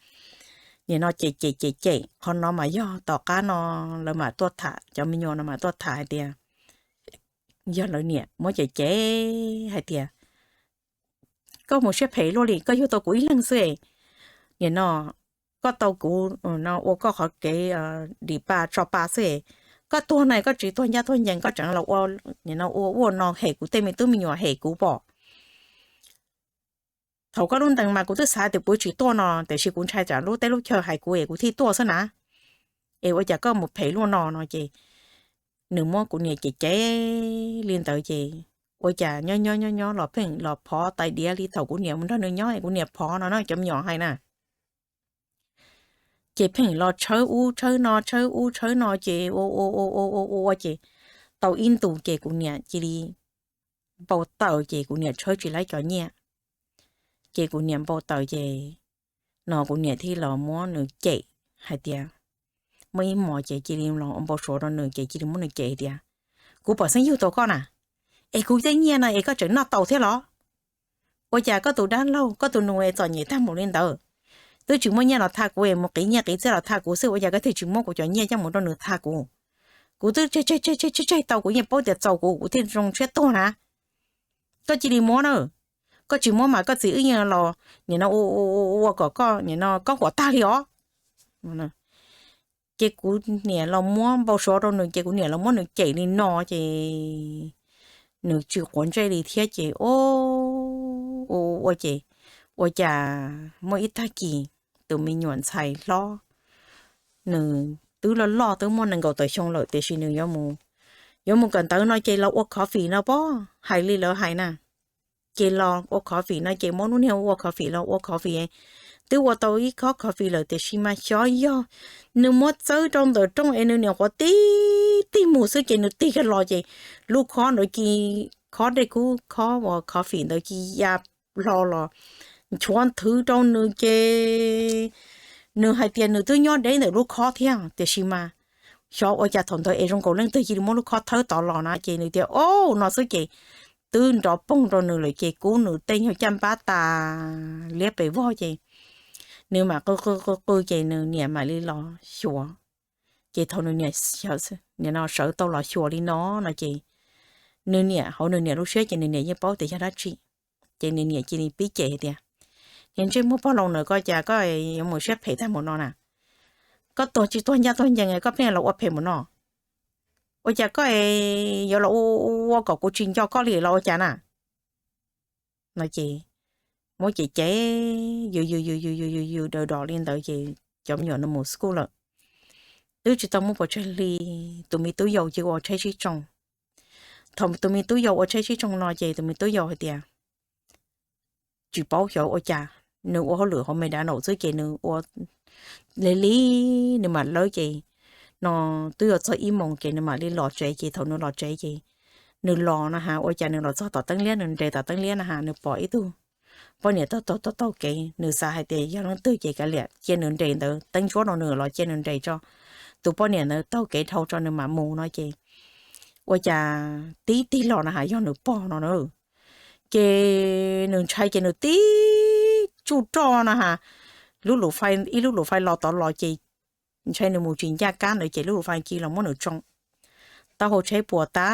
nim no ces cem cem cem qhov no mas yog tom qab no lawv mam tuaj tham, cov me nyuam no mam tuaj tham hais tias yog lawv niam muab cem cem hais tias, Koj mus siab phem luaj li, koj yug tau kuv ib leeg xwb, nim no koj tau kuv no ua koj qhov kev dim pa tso pa xwb, koj tuag na koj tsis tuag ncaj tuag ncees koj tseem los ua, nim no ua ua no hem kuv tej me tub me nyuam hem kuv pom. Thaum koj lub ntees mas kuv twb xav tias kuv tsis tuaj no tiam sis kuv ntshai tsam lub teb lub chaw hais kuv es kuv thiaj tuaj xwb na. Es ua cas koj mus phem luaj no? No ces nws muab kuv niam cem cem li ntawd ces ua cas nyob nyob nyob nyob los pheej los phov tais diav li thaum kuv niam mus nrog nws nyob es kuv niam phov no na, cov me nyuam hais na. Ces pheej los tshawb ub tshawb no tshawb ub tshawb no ces ua ua ua ua ua ua ces tau ib ntus ces kuv niam cia li npau taws ces kuv niam tshawb tsis laib cov nyiaj. Ces kuv niam npau taws ces no kuv niam thiaj los muab nws cem hais tias, muaj ib hmos ces cia li los ua npau suav rau nws ces cia li muab nws cem hais tias, Kuv pom xeeb yug tau koj na, es kuv tej nyiaj no es koj tseem noj tau thiab los? Ua cas koj tus dab laug koj tus nus es txom nyem tag mus li ntawd, twb tsis muaj nyiaj los thaj kuv es mus qiv nyiaj qiv txiaj los thaj kuv xwb, ua cas koj thiaj tsis muab kuv cov nyiaj coj mus rau nws thaj kuv? Kuv twb tseg tseg tseg tseg tseg tau kuv yeej paub tias txaus kuv kuv thiaj zoo siab tuag na. Koj cia li muab na, koj tsis muab mas koj txiv wb yeej los nim no ua kom koj nim no kob kuam tag li os. Ces kuv niam los muab npau suav rau nws ces kuv niam los muab nws cem li no ces nws tsis quav ntsej li thiab ces ua ua ua ces ua cas muaj ib tag kis tus me nyuam ntxhais hlob, nws twb loj loj twb muaj nees nkaum tawm xyoo lawm tiam sis nws yuav mus kawm ntawv no ces los ua coffee no pob, hais li lawv hais na. Ces los ua coffee no ces muab lub niag ua coffee los ua coffee, twb ua tau ib khob coffee lawm tiam sis mas xyov yog nws muab txawb rau ntawm rooj es nws niam qhuav tig tig mus xwb ces nws tig kiag los ces lub khob ntawd cia, khob dej kub khob uas coffee ntawd cia ya hlo los nchuav nthwv rau nws ces nws hais tias nws twb nyob deb ntawm lub khob thiab tiam sis mas xyov ua cas thaum ntawd es zoo nkaus leej twg cia li muab lub khob thawb tod los na ces nws tias, O, no xwb ces twb nrov poog rau nws lawm ces kub nws tej nyuag caj npab tas liab pes vog ces nws mam qw qw qw qw ces nws niam mam li los xyuas. Ces thaum nws niam, nim no sawv tau los xyuas li no no ces nws niam hauv nws niam lub siab ces nws niam yeej paub tias yog dab tsi. Ces nws niam cia li pib cem hais tias, Es ntsej muag pog laus ntawm koj cas koj yuav mus siab phem tag mus no na? Koj tuag tsis tuag ncaj tuag ncees koj pheej los ua phem mus no. Ua cas koj yuav los ua ua kom kuv tsis nco koj li los ua cas na? No ces muab ces ces yws yws yws yws yws yws yws daws dom li ntawd ces cov me nyuam no mus school lawm. Twb tsis tau muaj pes tsawg hli, tus me tub yau ces ua tsheb sib tsoo. Thaum tus me tub yau ua tsheb sib tsoo no ces tus me tub yau hais tias tsis paub xyov ua cas, nws ua hauj lwm hauv McDonald's xwb ces nws ua li li nws mam lawb ces no twb yuav txog ib moos ces nws mam li los tsev ces thaum nws los tsev ces nws los no ha ua cas nws los txog tom teeb liab, nws nres tom teeb liab no ha nws pom ib tug poj niam taug taug taug kev, nws xav hais tias yog leej twg ces kav liam cia nws nres ntawd, teeb ntsuab rau nws los cia nws nres tso. Tus poj niam ntawd taug kev dhau tso nws mam mus no ces ua cas tib tig los no ha yog nws pog no na. Ces nws ntshai ces nws tib tsuj roj no ha, lub lus fai, ib lub lus fai los tod los ces ntshai nws mus tsis ncaj kab ntawd ces lub lus fai ci los muab nws tsoo, tau hau tsheb puas tas.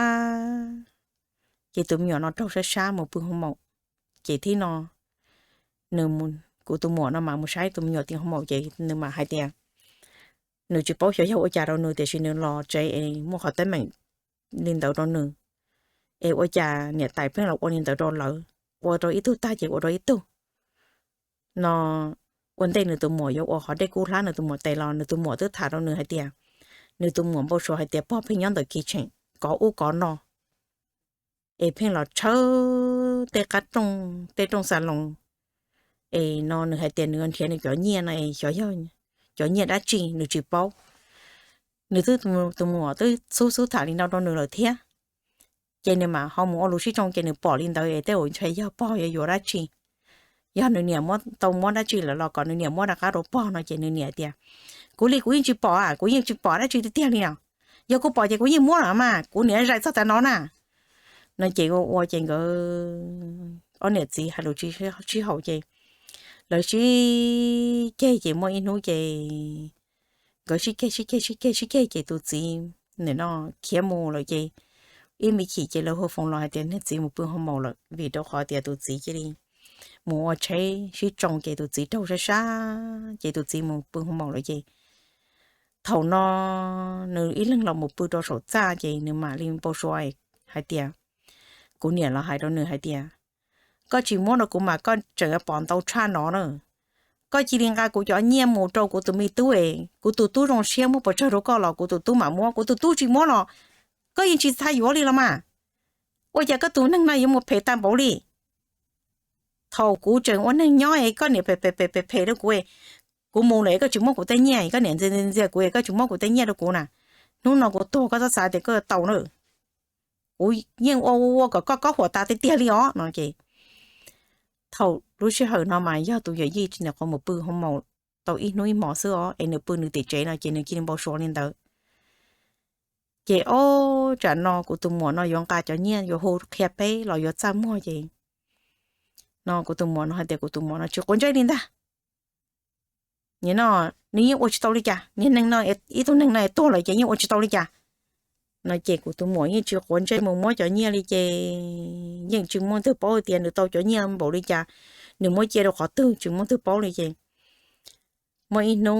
Ces tus me nyuam no raug sab sab mus pw hoo maum. Ces thib no nws, kuv tus muam no mas mus saib tus me nyuam tim hoo maum ces nws mam hais tias nws tsis paub xyov yog ua cas rau nws tiam sis nws los tsev es muaj qhov teeb meem li ntawd rau nws, es ua cas niam tais pheej los ua li ntawd rau lawv, ua rau ib tug tag ces ua rau ib tug no. Ua ntej nws tus muam yuav ua qhov dej kub hlab nws tus muam tes los nws tus muam twb tham rau nws hais tias, nws tus muam npau suav hais tias pog pheej nyob ntawm kitchen kov ub kov no es pheej los tshawb tej qab rooj, tej rooj xas loos. Es no nws hais tias nws nrhiav nws cov nyiaj no es xyov yog cov nyiaj dab tsi nws tsis paub. Nws twb, tus muam twb xub xub tham li no rau nws lawm thiab. Ces nws mam ho mus ua lus sib tsoo ces nws pom li ntawd es tej zaum ntshai yog pog yuav yuav dab tsi, yog nws niam muab, tau muab dab tsi lawm los kom nws niam muab rov qab rau pog no ces nws niam tias, kuv li kuv yeej tsis pom, kuv yeej tsis pom dab tsi tiag tiag li os. Yog kuv pom ces kuv yeej muab lawm mas kuv niam zais txog tav no na. No ces ua ua ces nkawd ob niam txiv hais lus tsis haum ces lawv sib ceg ces muaj ib hnub ces nkawd sib ceg sib ceg sib ceg sib ceg ces tus txiv nim no khiav mus lawm ces ib me chim ces lawv hu foos los hais tias niag txiv mus pw hoo maum lawm vim rau qhov tias tus txiv cia li mus ua tsheb sib tsoo ces tus txiv raug sab sab ces tus txiv mus pw hoo maum lawm ces thaum no nws ib leeg los mus pw rau saum txaj ces nws mam li npau suav hais tias, kuv niam los hais rau nws hais tias, koj tsis muab rau kuv mas koj tseem pom ntau tshaj no na. Koj cia li nqa kuv cov nyiaj mus rau kuv tus me tub es kuv tus tub zoo siab muab pes tsawg rau koj los kuv tus tub mam muab, kuv tus tub tsis muab los koj yeej tsis txhaj yuav li los mas. Ua cas koj tus neeg no yuav mus phem tag npaum li? Thaum kuv tseem ua neeg nyob es koj niam phem phem phem phem rau kuv, kuv mus lawm koj tsis muab kuv tej nyiaj, koj niam ntxias ntxias kuv es koj tsis muab kuv tej nyiaj rau kuv na. Hnub no kuv tuag koj txhob xav tias koj yuav tau na. Kuv yeej ua ua kom koj kob huam tas tiag tiag li os no ces thaum lub sij hawm no mas yog tus yawm yij tsis nyuam qhuav mus pw hoo maum tau ib hnub ib hmo xwb os es nws pw nws tim tsev no ces nws cia li npau suav li ntawd. Ces ob tsam no kuv tus muam no yuav nqa cov nyiaj yuav hu qhia peb los yuav txaj muag ces no kuv tus muam no hais tias kuv tus muam no tsis quav ntsej li ntag. Nim no nws yeej ua tsis tau li cas, niag neeg no, ib tug neeg no tuag lawm ces yeej ua tsis tau li cas. No ces kuv tus muam yeej tsis quav ntsej mus muab cov nyiaj li ces yeej tsis muaj leej twg paub tias nws tau cov nyiaj npaum li cas, nws muab cia rau qhov twg tsis muaj leej twg paub li ces muaj ib hnub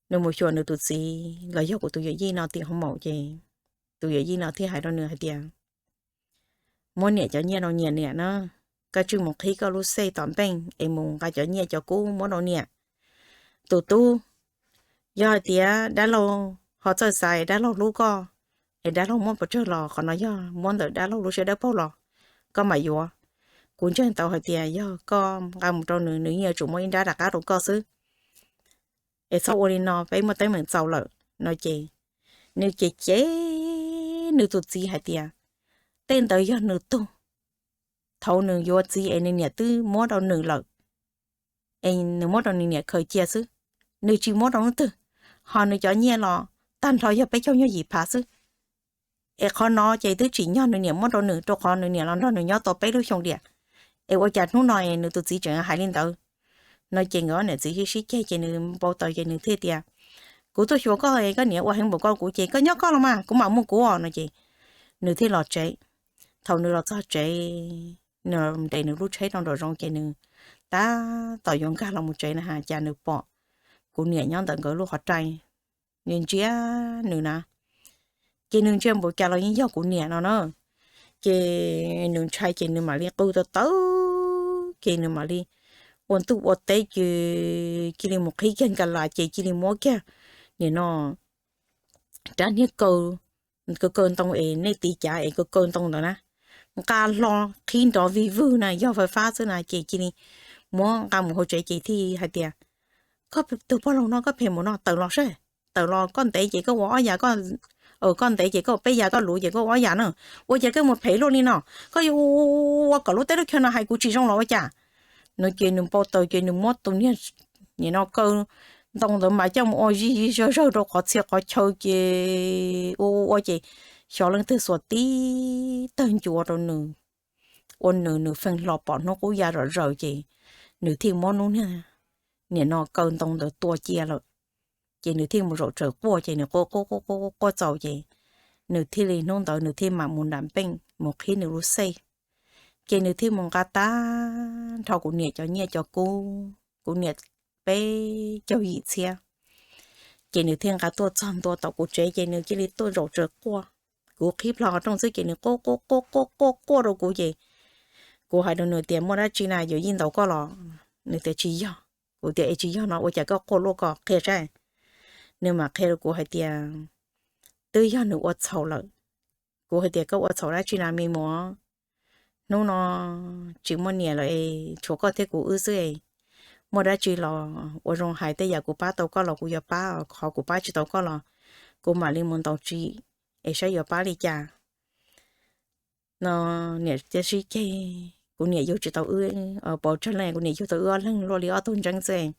nws mus xyuas nws tus txiv los yog kuv tus yawm yij no tim hoo maum ces tus yawm yij no thiaj hais rau nws hais tias, muab niam cov nyiaj rau niam niam na, koj tsij mus qhib koj lub xej tom npeej es mus nqa cov nyiaj cov kub muab rau niam. Tus tub, yog hais tias dab laug ho txawj xav es dab laug hlub koj es dab laug muab pes tsawg los qhov no yog muab ntawm dab laug lub siab dawb paug los koj mam yuav. Kuv ntseeg tau hais tias yog koj nqa mus rau nws, nws yeej yuav tsum muab ib nrab rov qab rau koj xwb. Es txhob ua li no, peb muaj teeb meem txaus lawm no ces nws ces cem nws tus txiv hais tias tej ntawd yog nws tug. Thaum nws yuav txiv es nws niam twb muab rau nws lawm, es nws muab rau nws niam khaws cia xwb, nws tsis muab rau leej twg, ho nws cov nyiaj los tag nrho yog peb caug nyuag yim phav xwb. Es qhov no ces twb tsim nyog nws niam muab rau nws rau qhov nws niam los nrog nws nyob tau peb lub xyoo diam. Es ua cas hnub no es nws tus txiv tseem hais li ntawd? No ces nkawd ob niam txiv sib sib ceg ces nws npau taws ces nws thiaj tias, kuv tuaj xyuas koj es koj niam ua heev npaum ko kuv ces koj nyob koj los mas kuv mam mus kuv no ces nws thiaj los tsev. Thaum nws los txog tsev, nws nres nws lub tsheb rau nraum zoov ces nws tab tom yuav nkag los mus tsev na has cas nws pom kuv niam nyob ntawm nkawd lub qhov rai, nws ntsia nws na, ces nws ntsia npaum cas los yeej yog kuv niam no na. Ces nws ntshai ces nws mam li qw tau tawv, ces nws mam li ua ntuj ua teb ces cia li mus qhib kiag nkas las ces cia li muab kiag nim no rab niag kaw, kaw kaw ntoo es nej tiv cav es kaw kaw ntoo ntawd na, nqa hlo qhib nrov vij vwg na, yog fais fab xwb na ces cia li muab nqa mus hauv tsev ces thiaj hais tias, koj tus pog laus no koj phem mus no, tawm los saib, tawm los koj ntev ces koj ua ob yam, koj ntev ces koj ua peb yam, koj luv ces koj ua ob yam na. Ua cas koj mus phem luaj li no, koj yuav ua kom lub teb lub chaw no hais kuv tsis zoo los ua cas? No ces nws npau taws ces nws muab tus niag nim no kaw ntoo ntawd mas coj mus ua zij zij zawg zawg rau qhov txhia qhov chaw ces ua ua ces xyov leej twg xuas tib tawg ncua rau nws, ua nws nws feej hlo pom hnub qub ya zom zaws ces nws thiaj muab hnub niag nim no kaw ntoo ntawd tua cia lawm. Ces nws thiaj mus zaum tsawv quaj ces nws quaj quaj quaj quaj quaj txaus ces nws thiaj li hnub ntawd nws thiaj mam mus nram npeej mus qhib nws lub xej. Ces nws thiaj mus nqa tag nrho kuv niam cov nyiaj cov kub, kuv niam peb caug yim txhiab, ces nws thiaj nqa tuaj txog ntua tom kuv tsev ces nws cia li tuaj zaum tsawv quaj. Kuv qhib plho qhov rooj xwb ces nws quaj quaj quaj quaj quaj rau kuv ces kuv hais rau nws tias, muaj dab tsi na, yuav yeej ntaus koj los? Nws tias tsis yog. Kuv tias es tsis yog no ua cas koj quaj luaj ko, qhia saib. Nws mam qhia rau kuv hais tias twb yog nws ua txhaum lawm. Kuv hais tias koj ua txhaum dab tsi na me muam? Hnub no tsis muaj niam lawm es tshuav koj thiab kuv wb xwb es muaj dab tsi los ua zoo hais, tej yam kuv pab tau koj los kuv yuav pab, qhov kuv pab tsis tau koj los kuv mam li mus ntaus tsim es saib yuav pab li cas. No niam thiaj sib ceg, kuv niam yug tsis tau wb, pov tsawg leej, kuv niam yug tau wb ob leeg luaj li ob tug ntseeb xwb.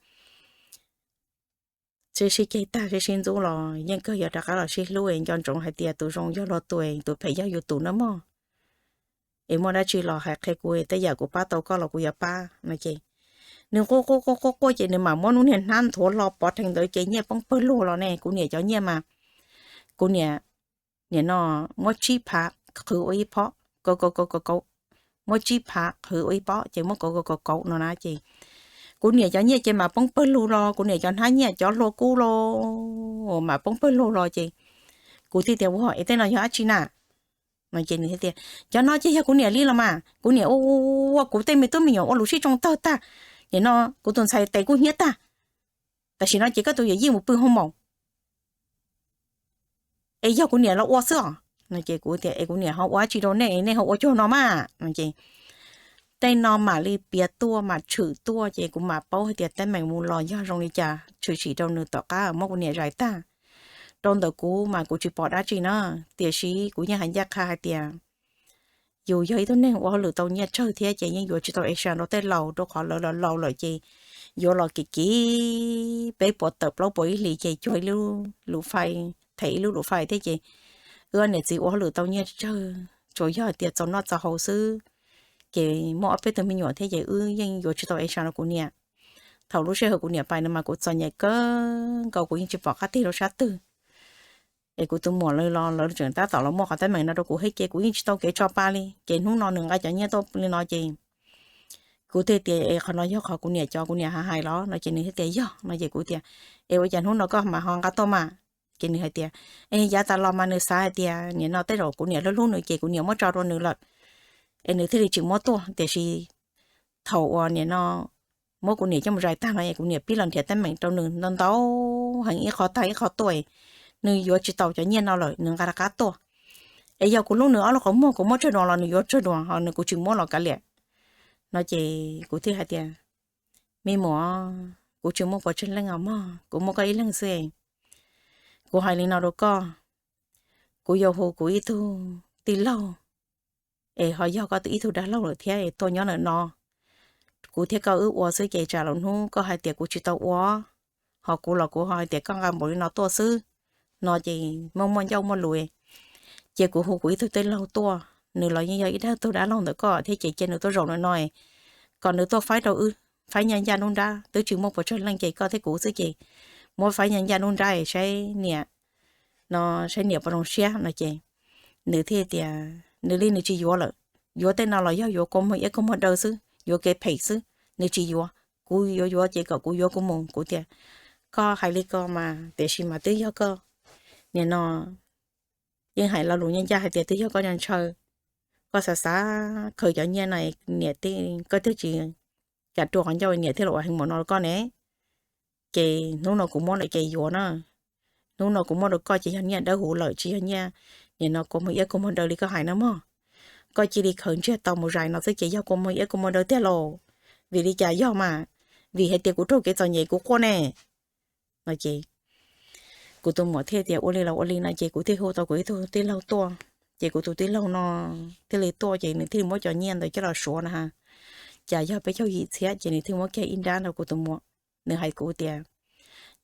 Sib sib ceg tag sib sib ntxub los yeej kawg yuav rov qab los sib hlub, nco ntsoov hais tias tus zoo yog luag tus, tus phem yog yus tus nawb mog. Es muaj dab tsi los hais qhia kuv, tej yam kuv pab tau koj los kuv yuav pab no ces nws quaj quaj quaj quaj quaj ces nws mam muab lub niag hnab nthuav hlo pov rhees ntawd ces nyiaj poob pawg lug los ne, kuv niam cov nyiaj mas kuv niam nim no muab tsib phav qhwv ua ib phob, kauv kauv kauv kauv kauv, muab tsib phav qhwv ua ib pob ces muab kauv kauv kauv kauv no na ces kuv niam cov nyiaj ces mam poob pawg lug los, kuv niam cov hnab nyiaj cov hlua kub los mam poob pawg lug los ces kuv thiaj tias, ua es tej no yog dab tsi na? No ces nws thiaj tias cov no ces yog kuv niam li los mas, kuv niam ua ua kuv tej me tub me nyuam ua lus sib tsoo tawg tag, nim no kuv tus ntxhais tes kuj hnyiab tag, tam sim no ces koj tus yawm yij mus pw hoo maum es yog kuv niam los ua xwb os. No ces kuv tias es kuv niam ho ua dab tsi rau nej, nej ho ua cuag no mas? No ces tej no mam li piav tuaj mam tshwm tuaj ces kuv mam paub hais tias teeb meem mus los yog zoo li cas, tshwm sim rau nws tom qab muab kuv niam zais tag. Rau ntawm kuv mas kuv tsis pom dab tsi na, tiam sis kuv yeej hais ncaj qha hais tias yus yog ib tug neeg ua hauj lwm tau nyiaj tsawg thiab ces yeej yuav tsis tau e sa rau tej laus, rau qhov lawv los laus lawm ces yuav los kim kim peb puas tawm plaub puas ib hlis ces cuag ib lub lus fais, them ib lub lus fais thiab ces wb niam txiv ua hauj lwm tau nyiaj tsawg, tsuas yog hais tias txaus noj txaus haus xwb. Ces muaj ob peb tug me nyuam thiab ces wb yeej yuav tsis tau e sa rau kuv niam. Thaum lub sij hawm kuv niam pais no mas kuv txom nyem kawg nkaus, kuv yeej tsis pom qab tig rau sab twg. Es kuv tus muam lawv los lawv tseem tab tom los muaj qhov teeb meem no rau kuv thiab ces kuv yeej tsis tau kev tso pa li. Ces hnub no nws nqa cov nyiaj tuaj li no ces kuv thiaj tias es qhov no yog qhov kuv niam cov, kuv niam hais hais los no ces nws thiaj tias yog no ces kuv tias es ua cas hnub no koj mam ho nqa tuaj mas? Ces nws hais tias es yav tas los mas nws xav hais tias nim no tej zaum kuv niam hlub hlub nws ces kuv niam muab tso rau nws lawm, es nws thiaj li tsis muab tuaj. Tiam sis thaum uas nim no muab kuv niam coj mus zais tag no es kuv niam pib los nrhiav teeb meem rau nws ntau ntau heev, ib qho tag ib qho tuaj, nws yuav tsis tau cov nyiaj no lawm nws nqa rov qab tuaj. Es yog kuv hlub nws ob lub qhov muag kuv muab tsawg dua los nws yuav tsawg dua, ho nws kuv tsis muab los kav liam. No ces kuv thiaj hais tias me muam, kuv tsis muaj puas tsawg leej os mog, kuv muaj koj ib leeg xwb. Kuv hais li no rau koj, kuv yuav hu kuv ib tug tij laug es ho yog koj ib tug dab laug lawm thiab es tuaj nyob ntawm no, kuv thiab koj wb ua xwb ces tsam lwm hnub koj hais tias kuv tsis tau ua, ho kuv los kuv ho hais tias koj nqa npaum li no tuaj xwb. No ces muaj muaj ncauj muaj lus, ces kuv hu kuv ib tug tij laug tuaj, nws los yeej yog ib tug dab laug ntawm koj thiab ces cia nws tuaj zaum ntawm no, kom nws tuaj faib rau wb, faib ncaj ncaj nruab nrab, twb tsis muaj puas tsawg leej ces koj thiab kuv xwb ces muab faib ncaj ncaj nruab nrab saib niam, no saib niam puas zoo siab no ces nws thiaj tias nws li nws tsis yuav lawm, yuav tej no los yog yuav kua muag iab kua muag daw xwb, yuav kev phem xwb, nws tsis yuav. Kuv yuav yuav ces kom kuv yuav kuv mus. Kuv tias, koj hais li ko mas tiam sis mas twb yog koj, nim no yeej hais lo lus ncaj ncaj hais tias twb yog koj nco ntshaw, koj xav xav khaws cov nyiaj no, niam, koj thiaj tsis kam rua qhov ncauj niam thiaj los ua heev npaum no rau koj ne. Ces hnub no kuv muab lawm ces yuav na. Hnub no kuv muab rau koj ces yog nyiaj dawb huv lawm tsis yog nyiaj, nim no kua muag iab kua muag daw li koj hais na mog. Koj cia li khaws ntsiag to mus zais no xwb ces yog kua muag iab kua muag daw tiag lauj. Vim li cas yog mas? Vim hais tias kuv raug kev txom nyem kuv quaj ne. No ces kuv tus muam thiaj tias ua li los ua li no ces kuv thiaj hu tau kuv ib tug tij laug tuaj. Ces kuv tus tij laug no thiaj li tuaj ces nws thiaj li muab cov nyiaj ntawd coj los suav na ha. Cas yog peb caug yim txhiab ces nws thiaj muab kiag ib nrab rau kuv tus muam. Nws hais kuv tias,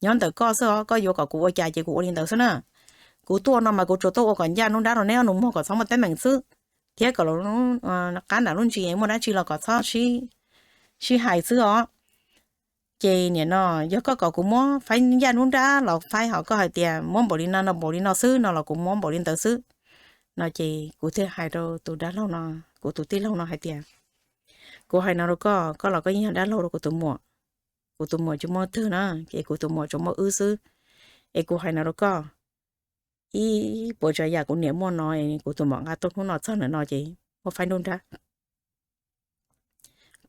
nyob ntawm koj xwb os, koj yuav kom kuv ua cas ces kuv ua li ntawd xwb na. Kuv tuaj no mas kuv tsuas tuaj ua kom ncaj nruab nrab rau neb ob nus muag kom txhob muaj teeb meem xwb, thiab kom qab nram lub ntsis muaj dab tsi los kom txhob sib hais xwb os. Ces nim no yog koj kom kuv muab faib ncaj nruab nrab los faib, ho koj hais tias muab npaum li no no npaum li no xwb no los kuv muab npaum li ntawd xwb. No ces kuv thiaj hais rau tus dab laug no, kuv tus tij laug no hais tias, kuv hais no rau koj, koj los koj yeej yog dab laug rau kuv tus muam. Kuv tus muam tsis muaj twg na, ces kuv tus muam tsuas muaj wb xwb. Es kuv hais no rau koj, ib puas tsav yam kuv niam muaj no, kuv tus muam nqa tuaj hnub no txog ntawm no ces muab faib nruab nrab.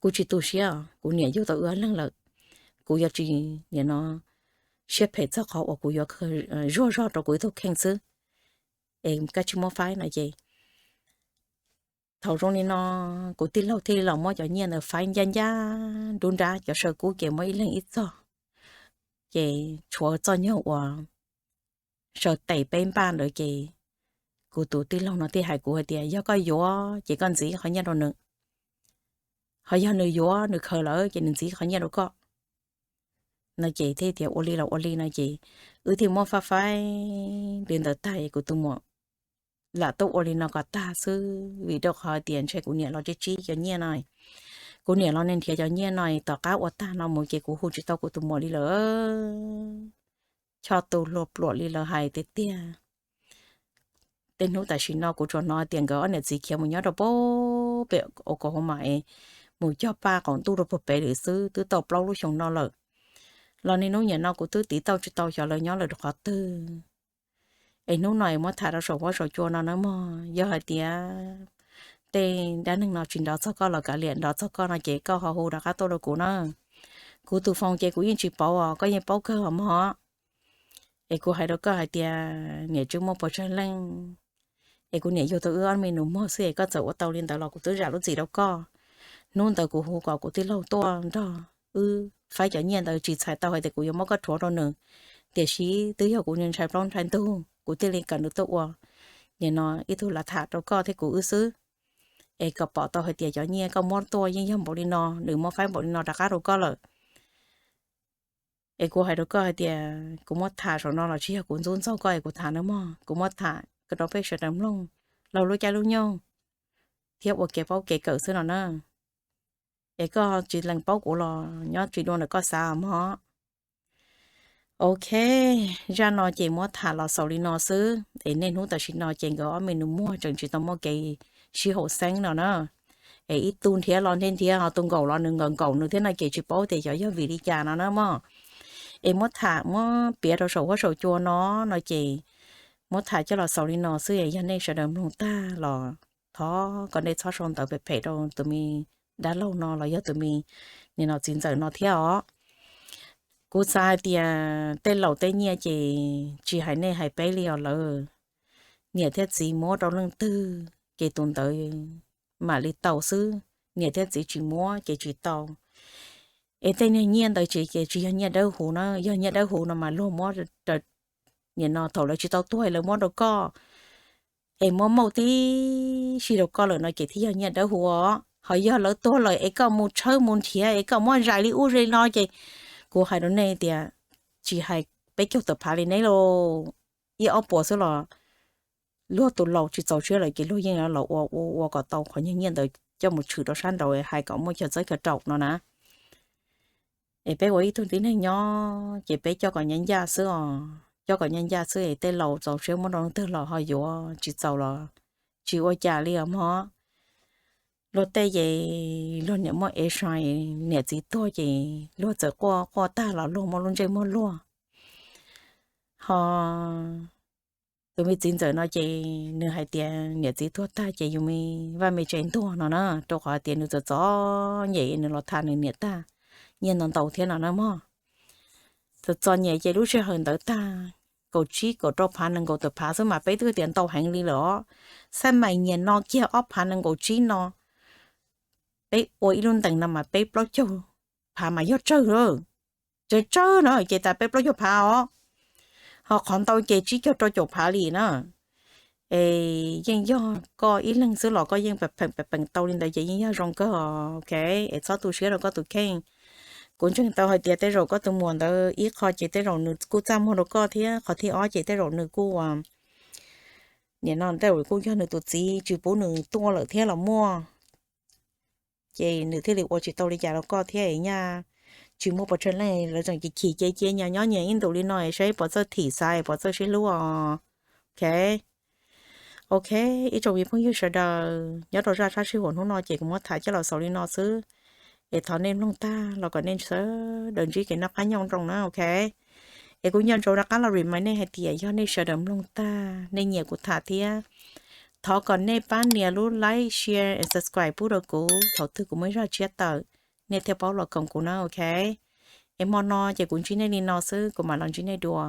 Kuv tsis tu siab, kuv niam yug tau wb ob leeg lawm, kuv yuav tsis nim no siab phem txog qhov uas kuv yuav zuag zog rau kuv ib tug kheej xwb. Es koj tsis muab faib no ces thaum zoo li no kuv tij laug thiaj li los muab cov nyiaj ntawd faib ncaj ncaj nruab nrab, cov saw kub ces muab ib leeg ib txog, ces tshuav txoj nyuag uas saw tes peb npaj ntawd ces kuv tus tij laug no thiaj hais kuv hais tias yog koj yuav ces koj ntxiv qhov nyiaj rau nws, ho yog nws yuav nws khaws lawm ces nws ntxiv qhov nyiaj rau koj. No ces thiaj tias ua li los ua li no ces wb thiaj muab faib faib li ntawd tag es kuv tus muam lam tuaj ua li no kom tag xwb, vim rau qhov tias ntshe kuv niam los tsib tsib cov nyiaj no, kuv niam los nws nrhiav cov nyiaj no, tom qab ua tag no mus ces kuv hu tsis tau kuv tus muam li lawm. Choj tu hlua pluam li lawv hais tiag tiag. Tej hnub tam sim no kuv tsuas hnov tias nkawd ob niam txiv khiav mus nyob rau pem Oklahoma es mus cog paj qaum ntuj rau puag pem lawm xwb, twb tau plaub lub xyoo no lawm. Los niaj hnub nim no kuv twb tiv tauj tsis tau xyov lawv nyob lawm rau qhov twg. Es hnub no es muab tham rau saum huab saum cua no na mog, yog hais tias tej dab neeg no tsis nrov txog koj los kav liam, nrov txog koj no ces koj ho hu rov qab tuaj rau kuv na. Kuv tus foos ces kuv yeej tsis pauv os, koj yeej paub kawg os mog. Es kuv hais rau koj hais tias niam tsis muaj puas tsawg leej, es kuv niam yug tau wb ob me nus muag xwb es koj txawm ua tau li ntawd los kuv twb zam lub txim rau koj. Hnub ntawd kuv hu kom kuv tij laug tuaj nrog wb faib cov nyiaj ntawd tsis txhais tau hais tias kuv yuav muab koj rhuav rau nws, tiam sis twb yog kuv ntshai plaub ntshai ntug kuv thiaj li kom nws tuaj ua nim no ib tug lav tham rau koj thiab kuv wb xwb. Es kom pom tau hais tias cov nyiaj koj muab tuaj yeej yog npaum li no, nws muab faib npaum li no rov qab rau koj lawm. Es kuv hais rau koj hais tias kuv muab tham saum no los tsis yog kuv ntxub ntxaug koj es kuv tham na mog, kuv muab tham rau peb sawv daws mloog laug lub caij lub nyoog thiab ua kev paub kev kawm xwb no na. Es koj tsis lees paub kuv los nyob tsis dua ntawm koj xav mog. Ok, zaj no ces muab tham los xaus li no xwb es niaj hnub tam sim no ces nkawd ob me nus muag tseem tsis tau muaj kev sib haum xeeb no na. Es ib tug nrhiav los nrhiav nrhiav ho tus nkaum los nws nkaum nkaum nws thiab no ces tsis paub tias xyov yog vim li cas no na mog. Es muab tham muab piav rau saum huab saum cua no, no ces muab tham coj los xaus li no xwb es yog nej sawv daws mloog tag los thov kom nej txhob sau ntawv phem phem rau tus me dab laug no los yog tus me nim no txiv ntxawm no thiab os. Kuv xav hais tias tej laus tej nyiaj ces tsis hais nej hais peb li os lawm. Niam thiab txiv muab rau leej twg ces tus ntawd mam li tau xwb, niam thiab txiv tsis muab ces tsis tau. Es tej niag nyiaj ntawd ces tsis yog nyiaj dawb huv na, yog nyiaj dawb huv no mas luag muab nim no thaum lawv tsis tau tuag lawv muab rau koj, es muab mauj tib si rau koj lawm no ces thiaj yog nyiaj dawb huv os. Ho yog lawv tuag lawm es koj mus tshawb mus nrhiav es koj muab zais li ub zais li no ces kuv hais rau nej tias tsis hais peb caug tawm phav li neb lauj, ib ob puas xwb los luag tus laus tsis txaus siab lawm ces luag yeej los ua ua ua kom tau qhov nyiaj ntawd coj mus tshwm rau sab nraud hais kom muaj chaw txawb chaw raum no na. Es peb ua ib tug tib neeg nyob ces peb coj kom ncaj ncaj xwb os, coj kom ncaj ncaj xwb es tej laus txaus siab muab rau leej twg los ho yuav, tsis txaus los tsis ua cas li os mog. luag tej ces luag niam muaj e sai, niam txiv tuag ces luag txawm quaj quaj tag los luag muaj lub ntsej muag luag. Ho tus me txiv ntxawm no ces nws hais tias niam txiv tuag tag ces yus me vaj me tsev ntuag no na, rau qhov hais tias nws txom txom nyem nws los tham nws niam tag, nyiaj ntau ntau thiab no na mog. Txom txom nyem ces lub sij hawm ntawd tag, kaum tsib kaum rau phav nees nkaum tawm phav xwb mas peb twb tias ntau heev li lawm os. Xab mais nyias no kiag ob phav nees nkaum tsib no, peb ua ib lub ntees no mas peb plaub caug phav mas yog tsawg lawm. Tsawg tsawg no ces tas peb plaub caug phav os, ho qhov ntau ces tsib caug rau caum phav li na. Es yeej yog koj ib leeg xwb los koj yeej pheem pheem tau li ntawd ces yeej yog zoo kawg, ok. Es txhob tu siab rau koj tus kheej. Kuv ntseeg tau hais tias tej zaum koj tus muam ntawd ib qho ces tej zaum nws kuj txaj muag rau koj thiab, qhov thib ob ces tej zaum nws kuj, nim no tej zaum kuj yog nws tus txiv tsis pub nws tuaj lawm thiab los muaj, ces nws thiaj li ua tsis tau li cas rau koj thiab nyaj. Tsis muaj pes tsawg leej lawv tseem chim chim ces cia nyias nyob nyias ib ntus li no saib puas txawj thim xaiv puas txawj sib hlub os. Ok, ok, ib tsoom me phooj ywg sawv daws nyob rau zaj sab sij huam hnub no ces kuv muab tham coj los xaus li no xwb. Es thov nej mloog tag los kom nej sawv daws ntsib kev noj qab nyob zoo na, ok. Es kuv nco ntsoov rov qab los remind nej hais tias yog nej sawv daws mloog tag nej nyiam kuv tham thiab, thov kom nej pab nias lub like, share and subscribe pub rau kuv, thaum twg kuv muaj zaj tshiab tawm nej thiaj paub los koom kuv na, ok. Es hmo no ces kuv ntsib nej li no xwb, kuv mam los ntsib nej dua.